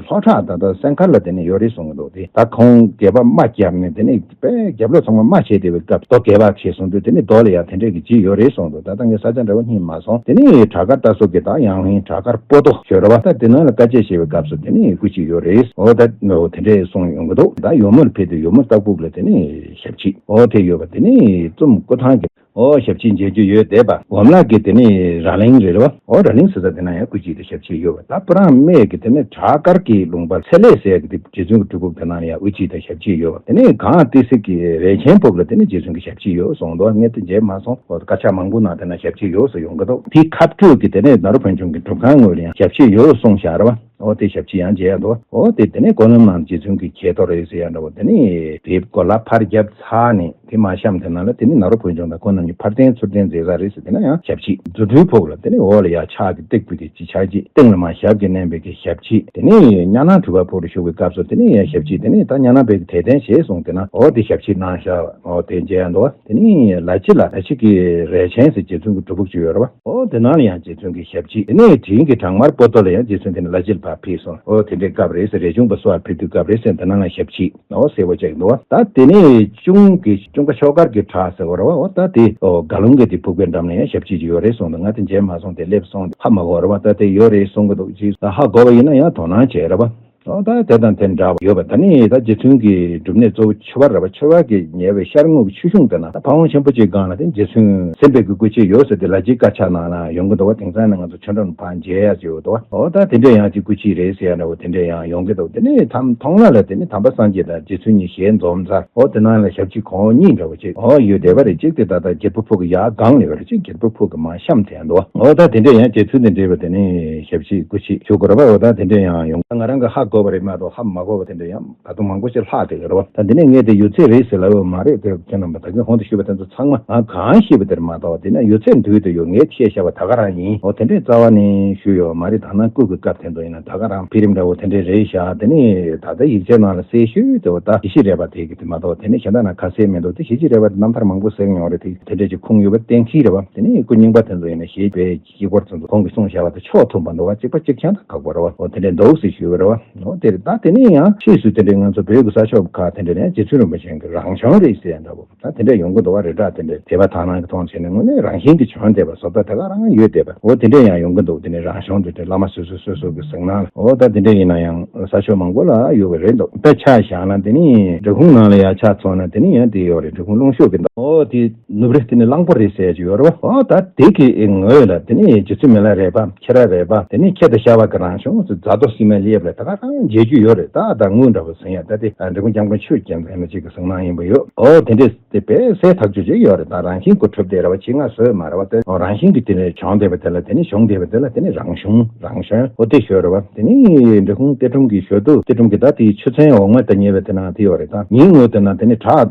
ལྷོ་བྲག་ད་ལྟ་སན་ཁར་ལ་དེ་ནི་ཡོད་རེད་གསུང་གི་འདུག་དེ་ད་ཁོང་རྒྱལ་པོ་དམག་བརྒྱབ་ནས་དེ་ནི་དཔེ་རྒྱབ་ལོགས་ཚང་མ་དམག་བྱས་བསྡད་པའི་སྐབས་རྡོ་བརྒལ་བ་བྱས་སོང་དུས་དེ་ནི་རྡོ་ལ་ཡང་དེ་འདྲའི་གི་ཇི་ཡོད་རེད་གསུངས་འདུག་ད་ལྟ་ངས་ས་ཆ་འདྲ་བོ་རྙེད་མ་སོང་། དེ་ནི་བྲག་དཀར་རྟ་སོགས་ཀྱི་ད་ཡང་ཧིང་བྲག་དཀར་པོ་ཏོ་ཞོལ་ར་བ་ད་དེ་ནང་ལ་དཀའ་སྤྱད་བྱས་པའི་སྐབས་སུ་དེ་ནི་སྐུ་མཆེད་ཡོད་རེད། འོ་ད་འོ་དེ་འདྲས་གསུངས་ཡོང་གི་འདུག་ད་ཡོལ་མོར་ཕེབས་དུས་ཡོལ་མོ་སྟག་ཕུག་ལ་དེ་ནི་ཞབས་ཕྱི་འོ་དེ་ཡོད་པ། དེ་ནི་ཙུམ་སྐུ་ཐང་གི་འོ་ཞབས་ཕྱི་མཇལ་རྒྱུ་ཡོད་བསྡད་པ། འོམ་ལག་གི་དེ་ནི་ར་གླིང་རེད་བ། འོ་ར་གླིང་ཟེར་ས་དེ་ན་ཡང་སྐུ་མཆེད་དེ་ཞབས་ཕྱི་ཡོད་པ། ད་སྤུ་རང་སྨད་ཀྱི་དེ་ནི་བྲག་དཀར་གྱི་ལུང་པ་ཚེ་ལེགས་ཟེར་གི་དེ་རྗེ་བཙུན་གྱི་སྤྲུལ་སྐུ་དེ་ན་ཡང་དབུ་མཆེད་དེ་ཞབས་ཕྱི་ཡོད་པ། དེ་ནི་གངས་ཏི་སེ་གི་རས་ཆེན་ཕུག་ལ་དེ་ནི་རྗེ་བཙུན་གྱི་ཞབས་ཕྱི་ཡོད་གསུངས་འདུག་ངས་དེ་མཇལ་མ་སོང་། འོ་དཀར་ཆག་མང་པོ་ནང་དེ་ན་ཞབས་ཕྱི་ཡོད་ཟེར་ཡོང་གི་འདུག་དེའི་ཁ་སྤྲོད་ཀྱི་དེ་ནས་ནཱ་རོ་བོན་ཆུང་གི་སྒྲུབ་ཁང་ངོས་ལ་ཡང་ཞབས་ཕྱི་ཡོད་གསུངས་བཞག་རེད་བ། འོ་དེ་ཞབས་ཕྱི་ཡང་མཇལ་ཡ་འདུག་འོ་དེ་དེ་ནས་སྒོ་ལམ་ནང་རྗེ་བཙུན་གྱི་གྱད་ཐོ་རེད་ཟེར་ཡ་འདྲ་བོ། དེ་ནས་དེ་གོ་ལ་ཕར་རྒྱབ་ཚར་ནས་དེ་མ་བཤམས་དེ་ནང་ལ་དེ་ནས་ནཱ་རོ་བོད་ལྗོངས་དང་ཁོང་རྣམ་གཉིས་ཕར་འཐེན་ཚུར་འཐེན་མཛད་ས་རེད་ཟེར། དེ་ན་ཡང་ཞབས་ཕྱི། རྫུ་འཕྲུལ་ཕུག་ལ་དེ་ནས་འོག་ལ་ཡ་ཕྱག་གི་སྟེགས་བུ་དེ་ཅི་ཆགས་ཅི། སྟེང་ལ་མ་ཞབས་ཀྱིས་མནན་པའི་གི་ཞབས་ཕྱི། དེ་ནས་གཉའ་ནང་གྲུ་པ་ཕུག་ལ་བཞུགས་པའི་སྐབས་སུ་དེ་ནས་ཡང་ཞབས་ཕྱི། དེ་ནས་ད་གཉའ་ནང་པའི་གི་དད་རྟེན་བཞེས་གསུངས་དེ་ན་འོ་དེ་ཞབས་ཕྱི་གནང་བཞག་འོ་དེ་མཇལ་ཡ་འདུག་དེ་ནས་ལ་ཕྱི་ལ་ལ་ཕྱི་གི་རས་ཆེན་ཟེར་རྗེ་བཙུན་གྱི་སྒྲུབ་ཕུག་ཅིག་ཡོད་རེད་བ། འོ་དེ་ནང་ལ་ཡང་རྗེ་བཙུན་གྱི་ཞབས་ཕྱི། དེ་ནས་དྲིན་གྱི་བྲག་དམར་པོ་ཏོ་ལ་ཡང་རྗེ་བཙུན་དེ་ནས་ལ་ཕྱི་ལ་ཕར་ཕེབས་སོང་། འོ་དེ་འདྲའི་སྐབས་རེད་ཟེར། རས་ཆུང་པ་སོགས་ཕེབས་དུས་སྐབས་རེད་ཟེར། དེ་ནང་ལ་ཞབས་ཕྱི། འོ་ཟེར་བ་ཅིག་འདུག་བ། ད་དེ་ནས་གཅུང་གི་གཅུང་པ་ཤོག་དཀར་གྱི་བྲག་ཟེར་བ་རེད་བ། འོ་ད་དེ་འོ་དགའ་ལུང་གི་དེ་ཕུག་པའི་འགྲམ་ལ་ཡང་ཞབས་ཕྱི་ཅིག་ཡོད་རེད་གསུངས་འདུག་ང་དེ་མཇལ་མ་སོང་། དེ་སླེབས་སོང་། དེ་ཧ་མ་གོ་རེད་བ། ད་དེ་ཡོད་རེད་གསུང་གི་འདུག་ཅིག་ད་ཧ་གོ་བ་ཡིན་ན་ཡང་དོ་སྣང་བྱེད་རེད་བ། འོ་ད་དེ་དང་དེ་འདྲ་བ་ཡོད་པ། ད་ནི་ད་རྗེ་བཙུན་གྱི་སྒྲུབ་གནས་གཙོ་བོ་ཆོས་པ་རེད་བ། ཆོས་པ་གིས་ཉེ་བའི་ཤར་ངོས་ཀྱི་ཆུ་གཞུང་དེ་ན་ད་ཕ་བོང་ཆེན་པོ་ཅིག་སྒང་ལ་དེ་རྗེ་བཙུན་སེམས་དཔའི་གི་སྐུ་མཆེད་ཡོད་ཟེར་དེ་ལ་ཅིག་དཀར་ཆག་ནང་ན་ཡོང་གི་འདུག་བ། དེང་སང་ནི་ང་ཚོ་ཆོས་འགྲམ་ཕར་མཇལ་ཡ་ཅིག་ཡོད་འདུག་བ། འོ་ད་དེ་འདྲ་ཡང་ཅིག་སྐུ་མཆེད་རེད་ཟེར་ཡ་འདྲ་བོ་དེ་འདྲ་ཡང་ཡོང་གི་འདུག་དེ་ནས་ཐམ་མཐོང་ལ་ལ་དེ་ནས་དམ་པ་སངས་རྒྱས་དང་རྗེ་བཙུན་གཉིས་ཞལ་འཛོམས་ཚར། འོ་དེ་ནང་ལ་ཞབས་ཕྱི་གོང་འོག་གཉིས་འདྲ་བོ་ཅིག་འོ་ཡོད་བསྡད་པ་རེད། གཅིག་དེ་ད་ལྟ་གྱད་པ་ཕུག་གི་ཡར་སྒང་ལ་ཡོད་རེད། གཅིག་གྱད་པ་ཕུག་གི་མར་བཤམས་དེ་ཡང་འདུག་འོ་ད་དེ་འདྲ་ཡང་རྗེ་བཙུན་དང་འབྲེལ་བ་དེ་ནས་ཞབས་ཕྱི་སྐུ་མཆེད་ཞུ་དགོས་རེད་བ། འོ་ད་དེ་འདྲ་ཡང་ཡོང་། ང་རང་གི་ཧ་གོ་བ་རེད་མ་གཏོགས་ཧ་མ་གོ་བ་དེ་འདྲ་ཡང་ད་དུང་མང་པོ་ཞིག་ལྷག་བསྡད་ཡོད་རེད་བ། ད་འདི་ནས་ངས་དེ་ཡོད་ཚད་རེད་ཟེར་ལབ་ཡོད་མ་རེད། དེ་ཁྱེད་རྣམ་པ་ད་གིན་གོང་དུ་ཞུས་པ་དེ་ཚོ་ཚང་མ་ང་གང་ཤེས་པ་དེར་མ་གཏོགས། དེ་ན་ཡོད་ཚད་འདུས་དུ་ཡོད། ངས་བཤད་བཞག་པ་ད་ག་རང་ཡིན། འོ་དེ་འདྲའི་རྩ་བ་ནས་ཞུས་ཡོད་མ་རེད། ད་ནང་སྐུ་གི་སྐབས་དེ་ཚོ་ཡིན་ན་ད་ག་རང་འཕེལ་རིམ་འདྲ་བོ་དེ་འདྲའི་རེད་བཞག་དེ་ནས་ད་ལྟ་ཡིག་ཆའི་ནང་ལ་གསལ་ཤོས་དེ་བ་ད་ཞི་བྱེད་རས་པ་དེ་གི་དེ་མ་གཏོགས། དེ་ནས་གཞན་དག་ན་ཁ་གསལ་མི་འདུག་དེ་ཞི་བྱེད་རས་པ་དེ་རྣམ་ཐར་མང་པོ་གསན་མྱོང་རེད། དེ་དེ་འདྲ་ཅིག་ཁུངས་ཡོད་པ་གཏན་འཁེལ་རེད་བ། དེ་ནས་སྐུ་རྙིང་པ་དེ་ཚོ་ཡིན་ན་ཞེས་པའི་དཀྱིལ་འཁོར་ཚོ་ཚོ་གོང་གི་གསུངས་བཞག་པ་དེ་ཕྱོགས་མཐུན་པ་འདུག་བ། གཅིག་པ་གཅིག་རྐྱང་དང་ཁག་པོ་རེད་བ། འོ་དེ་འདྲའི་འདུག་ཟེར་ཞུས་པ་རེད་བ། འོ་དེ་རེད། ད་དེ་ནས་ཡང་ཕྱིས་སུ་དེ་འདྲའི་ང་ཚོ་བོད་ཀྱི་ས་ཕྱོགས་ཁག་དེ་འདྲ་ནས་རྗེ་བཙུན་རིན་པོ་ཆེ་གི་རང་བྱུང་རེད་ཟེར་ཡ་འདྲ་བོ་ད་དེ་འདྲ་ཡོང་གི་འདུག་བ། རེ་དྲག་དེ་འདྲ་དད་པ་དག་སྣང་གི་ཐོག་བྱས་ནས་དངོས་གནས་རང་བཞིན་གྱིས་བྱུང་བསྡད་པ་བཟོ་ལྟ་དེ་ག་རང་ཡོད་བསྡད་པ། འོ་དེ་འདྲ་ཡང་ཡོང་གི་འདུག་དེ་ནས་རང་བྱུང་དེ་འདྲ་བླ་མ་སོ་སོ་སོ་སོ་གི་གཟིགས་སྣང་ལ། འོ་ད་དེ་འདྲ་ཡིན་ན་ཡང་ས་ཕྱོགས་མང་པོ་ལ་ཡོད་པ་རེད་འདུག་དཔེ་ཆ་བཞག་ན་དེ་ནས་འབྲི་གུང་ནང་ལ་ཡ་ཆ་མཚོན་ན་དེ་ནས་ཡང་དེ་ཡོད་རེད། འབྲི་གུང་ཀླུང་ཤོད་ཀྱི་འདུག་འོ་དེ། ནུབ་རི་དེ་ནི་གླང་པོ་རི་ཟེར་གྱི་ཡོད་རེད་བ། འོ་ད་དེ་གི་ངོས་ལ་དེ་ནི་རྗེ་བཙུན་མི་ལ་རས་པ་ཁྱི་ར་རས་པ་དེ་ནི་ཁྱི་དང་ཤ་བ་གི་རང་བྱུང་ཟེར་རྫ་རྡོ་སིལ་མ་ལེབ་ལ་ད་ག་རང་མཇལ་རྒྱུ་ཡོད་རེད། ད་ད་དངུལ་འདྲ་བོ་ཟིན་ཡ་ད་དེ་འབྲི་གུང་སྐྱབས་མགོན་ཆོས་རྒྱལ་མཚན་ལ་གཅིག་གི་གཟིགས་སྣང་ཡིན་པ་ཡོད། འོ་དེ་འདྲས་དེ་དཔེ་གསལ་ཐག་ཆོད་ཅིག་ཡོད་རེད། ད་རང་བཞིན་གྱི་གྲུབ་བསྡད་རེད་བ། ཆེད་མངགས་བཟོས་མ་རེད་བ། དེ་འོ་རང་བཞིན་གྱི་དེ་ནི་བྱུང་བསྡད་པ་དེ་ལ་དེ་ནི་བྱུང་བསྡད་པ་དེ་ལ་དེ་ནི་རང་བྱུང་རང་བྱུང་འོ་དེ་ཤོད་རེད་བ། དེ་ནི་འབྲི་གུང་གཏེར་སྒྲོམ་གྱི་ཞོལ་དུ་གཏེར་སྒྲོམ་གྱི་ད་དེའི་ཆུ་ཚན་འོག་མ་དང་ཉེ་བའི་དེ་ན་དེ་ཡོད་རེད། ད་ཉིན་ངོས་དེ་ན་དེ་ནི་བྲག་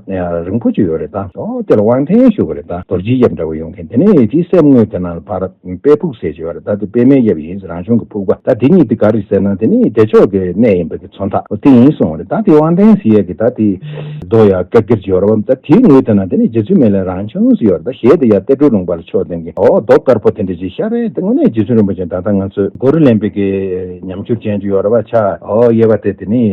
རིང་པོ་ཅིག་ཡོད་རེད། ད་འོ་དེ་ལ་དབང་རྟེན་ཞུ་དགོས་རེད། ད་རྡོ་རྗེ་གཡབ་འདྲ་བོ་ཡོང་མཁན་དེ་ནི་དེའི་སེམས་ངོས་དེ་ན་ཕར་དཔལ་ཕུག་ཟེར་གྱི་ཡོད་རེད། ད་དེ་དཔེ་མེད་གཡབ་ཡིན། རང་བྱུང་གི་ཕུག་པ། ད་དེ་གཉིས་དེ་ག་རེ་ཟེར་ན་དེ་ནི་བདེ་མཆོག་གི་གནས་ཡིན་པ་གི་མཚོན་རྟགས་འོ་དེ་ཡིན་གསུངས་པ་རེད། ད་དེ་དབང་རྟེན་ཟེར་ཡས་ཀྱི་ད་དེ་རྡོ་ཡ་ཀེར་ཀེར་ཅིག་ཡོད་རེད་བ། ད་དེའི་ངོས་དེ་ན་དེ་ནི་རྗེ་བཙུན་མི་ལའི་རང་བྱུང་ཟེར་ཡོད་རེད། ད་ཞལ་དེ་ཡ་གཏེར་སྒྲོམ་ལུང་པ་ལ་ཕྱོགས་སྟོན་གྱི་འོ་རྡོ་དཀར་པོ་དེ་འདྲ་ཅིག་ཤར་རེད། དེ་དངོས་གནས་རྗེ་བཙུན་རིན་པོ་ཆེ་ད་ལྟ་ང་ཚོས་གུ་རུ་ལེན་པའི་གི་ཉམས་འགྱུར་ཅན་ཅིག་ཡོད་རེད་བ། ཕྱག་འོ་གཡས་པ་དེ་དེ་ནི་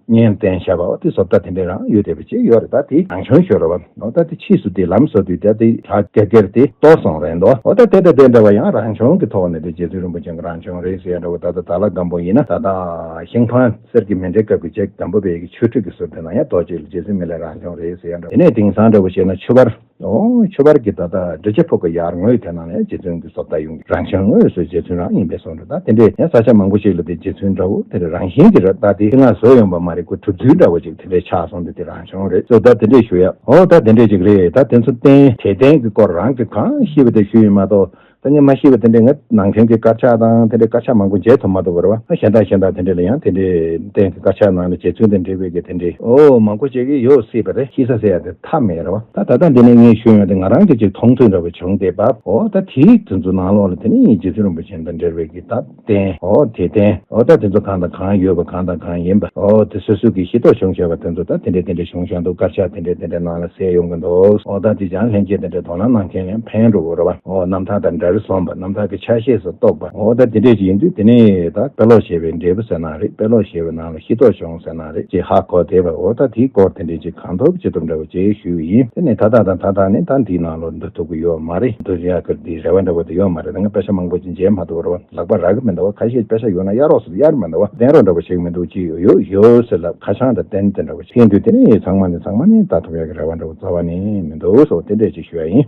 སྙན་བསྟན་བྱ་བ་འོ་དེ་བཟོ་ལྟ་དེ་འདྲ་རང་ཡོད་བསྡད་པ་ཅིག་ཡོད་རེད། ད་དེ་རང་བྱུང་ཤོད་རེད་བ། འོ་ད་དེ་ཕྱིས་སུ་དེ་ལམ་བཟོ་དུས་ད་དེ་བྲག་ཀེར་ཀེར་དེ་གཏོར་སོང་རེད་འདུག་འོ་ད་དེ་དང་དེ་འདྲ་བ་ཡང་རང་བྱུང་གི་ཐོག་ནས་དེ་རྗེ་བཙུན་རིན་པོ་ཆེ་གི་རང་བྱུང་རེད་ཟེར་ཡ་འདྲ་བོ། ད་ལྟ་དྭགས་ལྷ་སྒམ་པོ་ཡིན་ན་ད་ལྟ་ཤིང་ཕང་གསེར་གྱི་མཎྜལ་སྐབས་ཀྱི་ཅིག་དམ་པ་པའི་གི་ཆོས་ཁྲིད་ཀྱི་ཟུར་དེ་ན་ཡང་རྡོ་གཅིག་ལ་རྗེ་བཙུན་མི་ལའི་རང་བྱུང་རེད་ཟེར་ཡ་འདྲ་བོ། དེ་ནས་དེང་སང་འདྲ་བོ་བྱས་ན་ཆུ་བར་འོ་ཆུ་བར་གྱི་ད་ལྟ་འབྲི་ཆུ་ཕུག་གི་ཡར་ངོས་དེ་ན་ཡང་རྗེ་བཙུན་གྱི་བཟོ་ལྟ་ཡོང་གི། རང་བྱུང་དངོས་སུ་རྗེ་བཙུན་རང་ཡིན་པའི་བཟོ་འདྲ། ད་དེ་འདྲའི་ཡང་ས་ཆ་མང་པོ་ཞིག་ལ་དེ་རྗེ་བཙུན་འདྲ་བོ་དེ་འདྲ་རང་བཞིན་གྱིས་རེད། ད་དེ་ང་བཟོས་ཡོང་པ་མ་རེད། ཁོ་གྲུབ་ཚུལ་འདྲ་བོ་ཅིག་དེ་འདྲའི་ཆགས་སོང་། དེ་དེ་རང་བྱུང་རེད་ཟེར། ད་དེ་འདྲའི་ཞུ་ཡ། འོ་ད་དེ་འདྲའི་ཅིག་རེད། ད་དེ་ཚོ་རྟེན་དད་རྟེན་གྱི་སྐོར་རང་གི་གང་ཤེས་པ་དེ་ཞུ་ཡིན་མ་གཏོགས། ད་ངས་མ་ཤེས་པ་དེ་འདྲའི་ང་ནང་ཁྲིམས་ཀྱི་དཀར་ཆག་དང་དེ་འདྲའི་དཀར་ཆག་མང་པོ་མཇལ་ཐུབ་མ་འདུག་བར་བ། གཞན་དག་གཞན་དག་དེ་འདྲའི་ལ་ཡང་དེ་འདྲའི་རྟེན་གྱི་དཀར་ཆག་ནང་ལ་རྗེ་བཙུན་དང་འབྲེལ་བའི་གི་དེ་འདྲའི་འོ་མང་པོ་ཅིག་གི་ཡོད་སྲིད་པ་རེད། ཤེས་ས་ཟེར་ཡ་དེ་ཐབས་མེད་རེད་བ། ད་ད་ལྟ་འདི་ནས་ངས་ཞུས་ཡོང་དེ་ང་རང་གི་ཅིག་མཐོང་ཐོས་འདྲ་བོ་བྱུང་བསྡད་པ། འོ་ད་དེའི་དེ་ཚོ་ནང་ལོགས་ལ་དེ་ནི་རྗེ་བཙུན་རིན་པོ་ཆེ་དང་འབྲེལ་བའི་གི་ད་རྟེན་འོ་དད་རྟེན་འོ་ད་དེ་ཚོ་གང་དང་གང་ཡོད་པ་གང་དང་གང་ཡིན་པ། འོ་དེ་སོ་སོ་གི་ཤེས་རྟོགས་བྱུང་བྱས་པ་དེ་ཚོ་ད་དེ་འདྲས་དེ་འདྲས་བྱུང་བཞག་འདུག་དཀར་ཆག་དེ་འདྲས་དེ་འདྲས་ནང་ལ་གསལ་ཡོང་གི་འདུག་འོ་ད་དེ་ཅང་ལྷན་རྒྱས་དེ་འདྲས་དོ་སྣང་གནང་མཁན་ལ་ཕན་འགྲོ་གི་རེད་བ། འོ་རྣམ་ཐར་དང་འདྲ་རེ་སོང་བ། རྣམ་ཐར་གྱི་ཆ་ཤས་སུ་གཏོགས་པ། འོ་ད་དེ་འདྲས་ཅིག་ཡིན་དུས་དེ་ནས་ད་དཔེ་ཀློག་བྱས་པའི་འབྲས་བུ་ཟེར་ན་རེད། དཔེ་ཀློག་བྱས་པའི་ནང་ལ་ཤེས་རྟོགས་བྱུང་ཟེར་ན་རེད། ཅིག་ཧ་གོ་བསྡད་པ། འོ་ད་དེའི་སྐོར་དེ་འདྲས་ཅིག་གང་ཐུབ་ཅི་ཐུབ་འདྲ་བོ་ཅིག་ཞུས་ཡིན། དེ་ནས་ད་ལྟ་དང་ད་ལྟ་ནས་ད་འདིའི་ནང་ལོགས་འདུ་ཐུབ་ཀྱི་ཡོད་མ་རེད། འདུ་ཡག་གི་འདི་རེ་བ་འདྲ་བོ་དེ་ཡོད་མ་རེད། ད་ང་དཔེ་ཆ་མང་པོ་ཅིག་མཇལ་མ་ཐུབ་རེད་བ། ལག་པ་རག་གི་མི་འདུག་བ། ཁ་ཤས་དཔེ་ཆ་ཡོད་ན་གཡར་རོགས་ཟེར་གཡར་མི་འདུག་བ། བསྟན་རོགས་འདྲ་བོ་ཞིག་མི་འདུག་ཅི་ཡོད་ཡོད་ཟེར་ལབ། ཁ་བྱང་དང་རྟེན་དེ་འདྲ་བོ་ཞིག་བསྟན་དུས་དེ་ནས་ཚང་མ་ནས་ཚང་མ་ནས་ལྟ་ཐུབ་ཡག་གི་རེ་བ་འདྲ་བོ་རྩ་བ་ནས་མི་འདུག་སོགས་དེ་འདྲས་ཅིག་ཞུ་ཡ་ཡིན།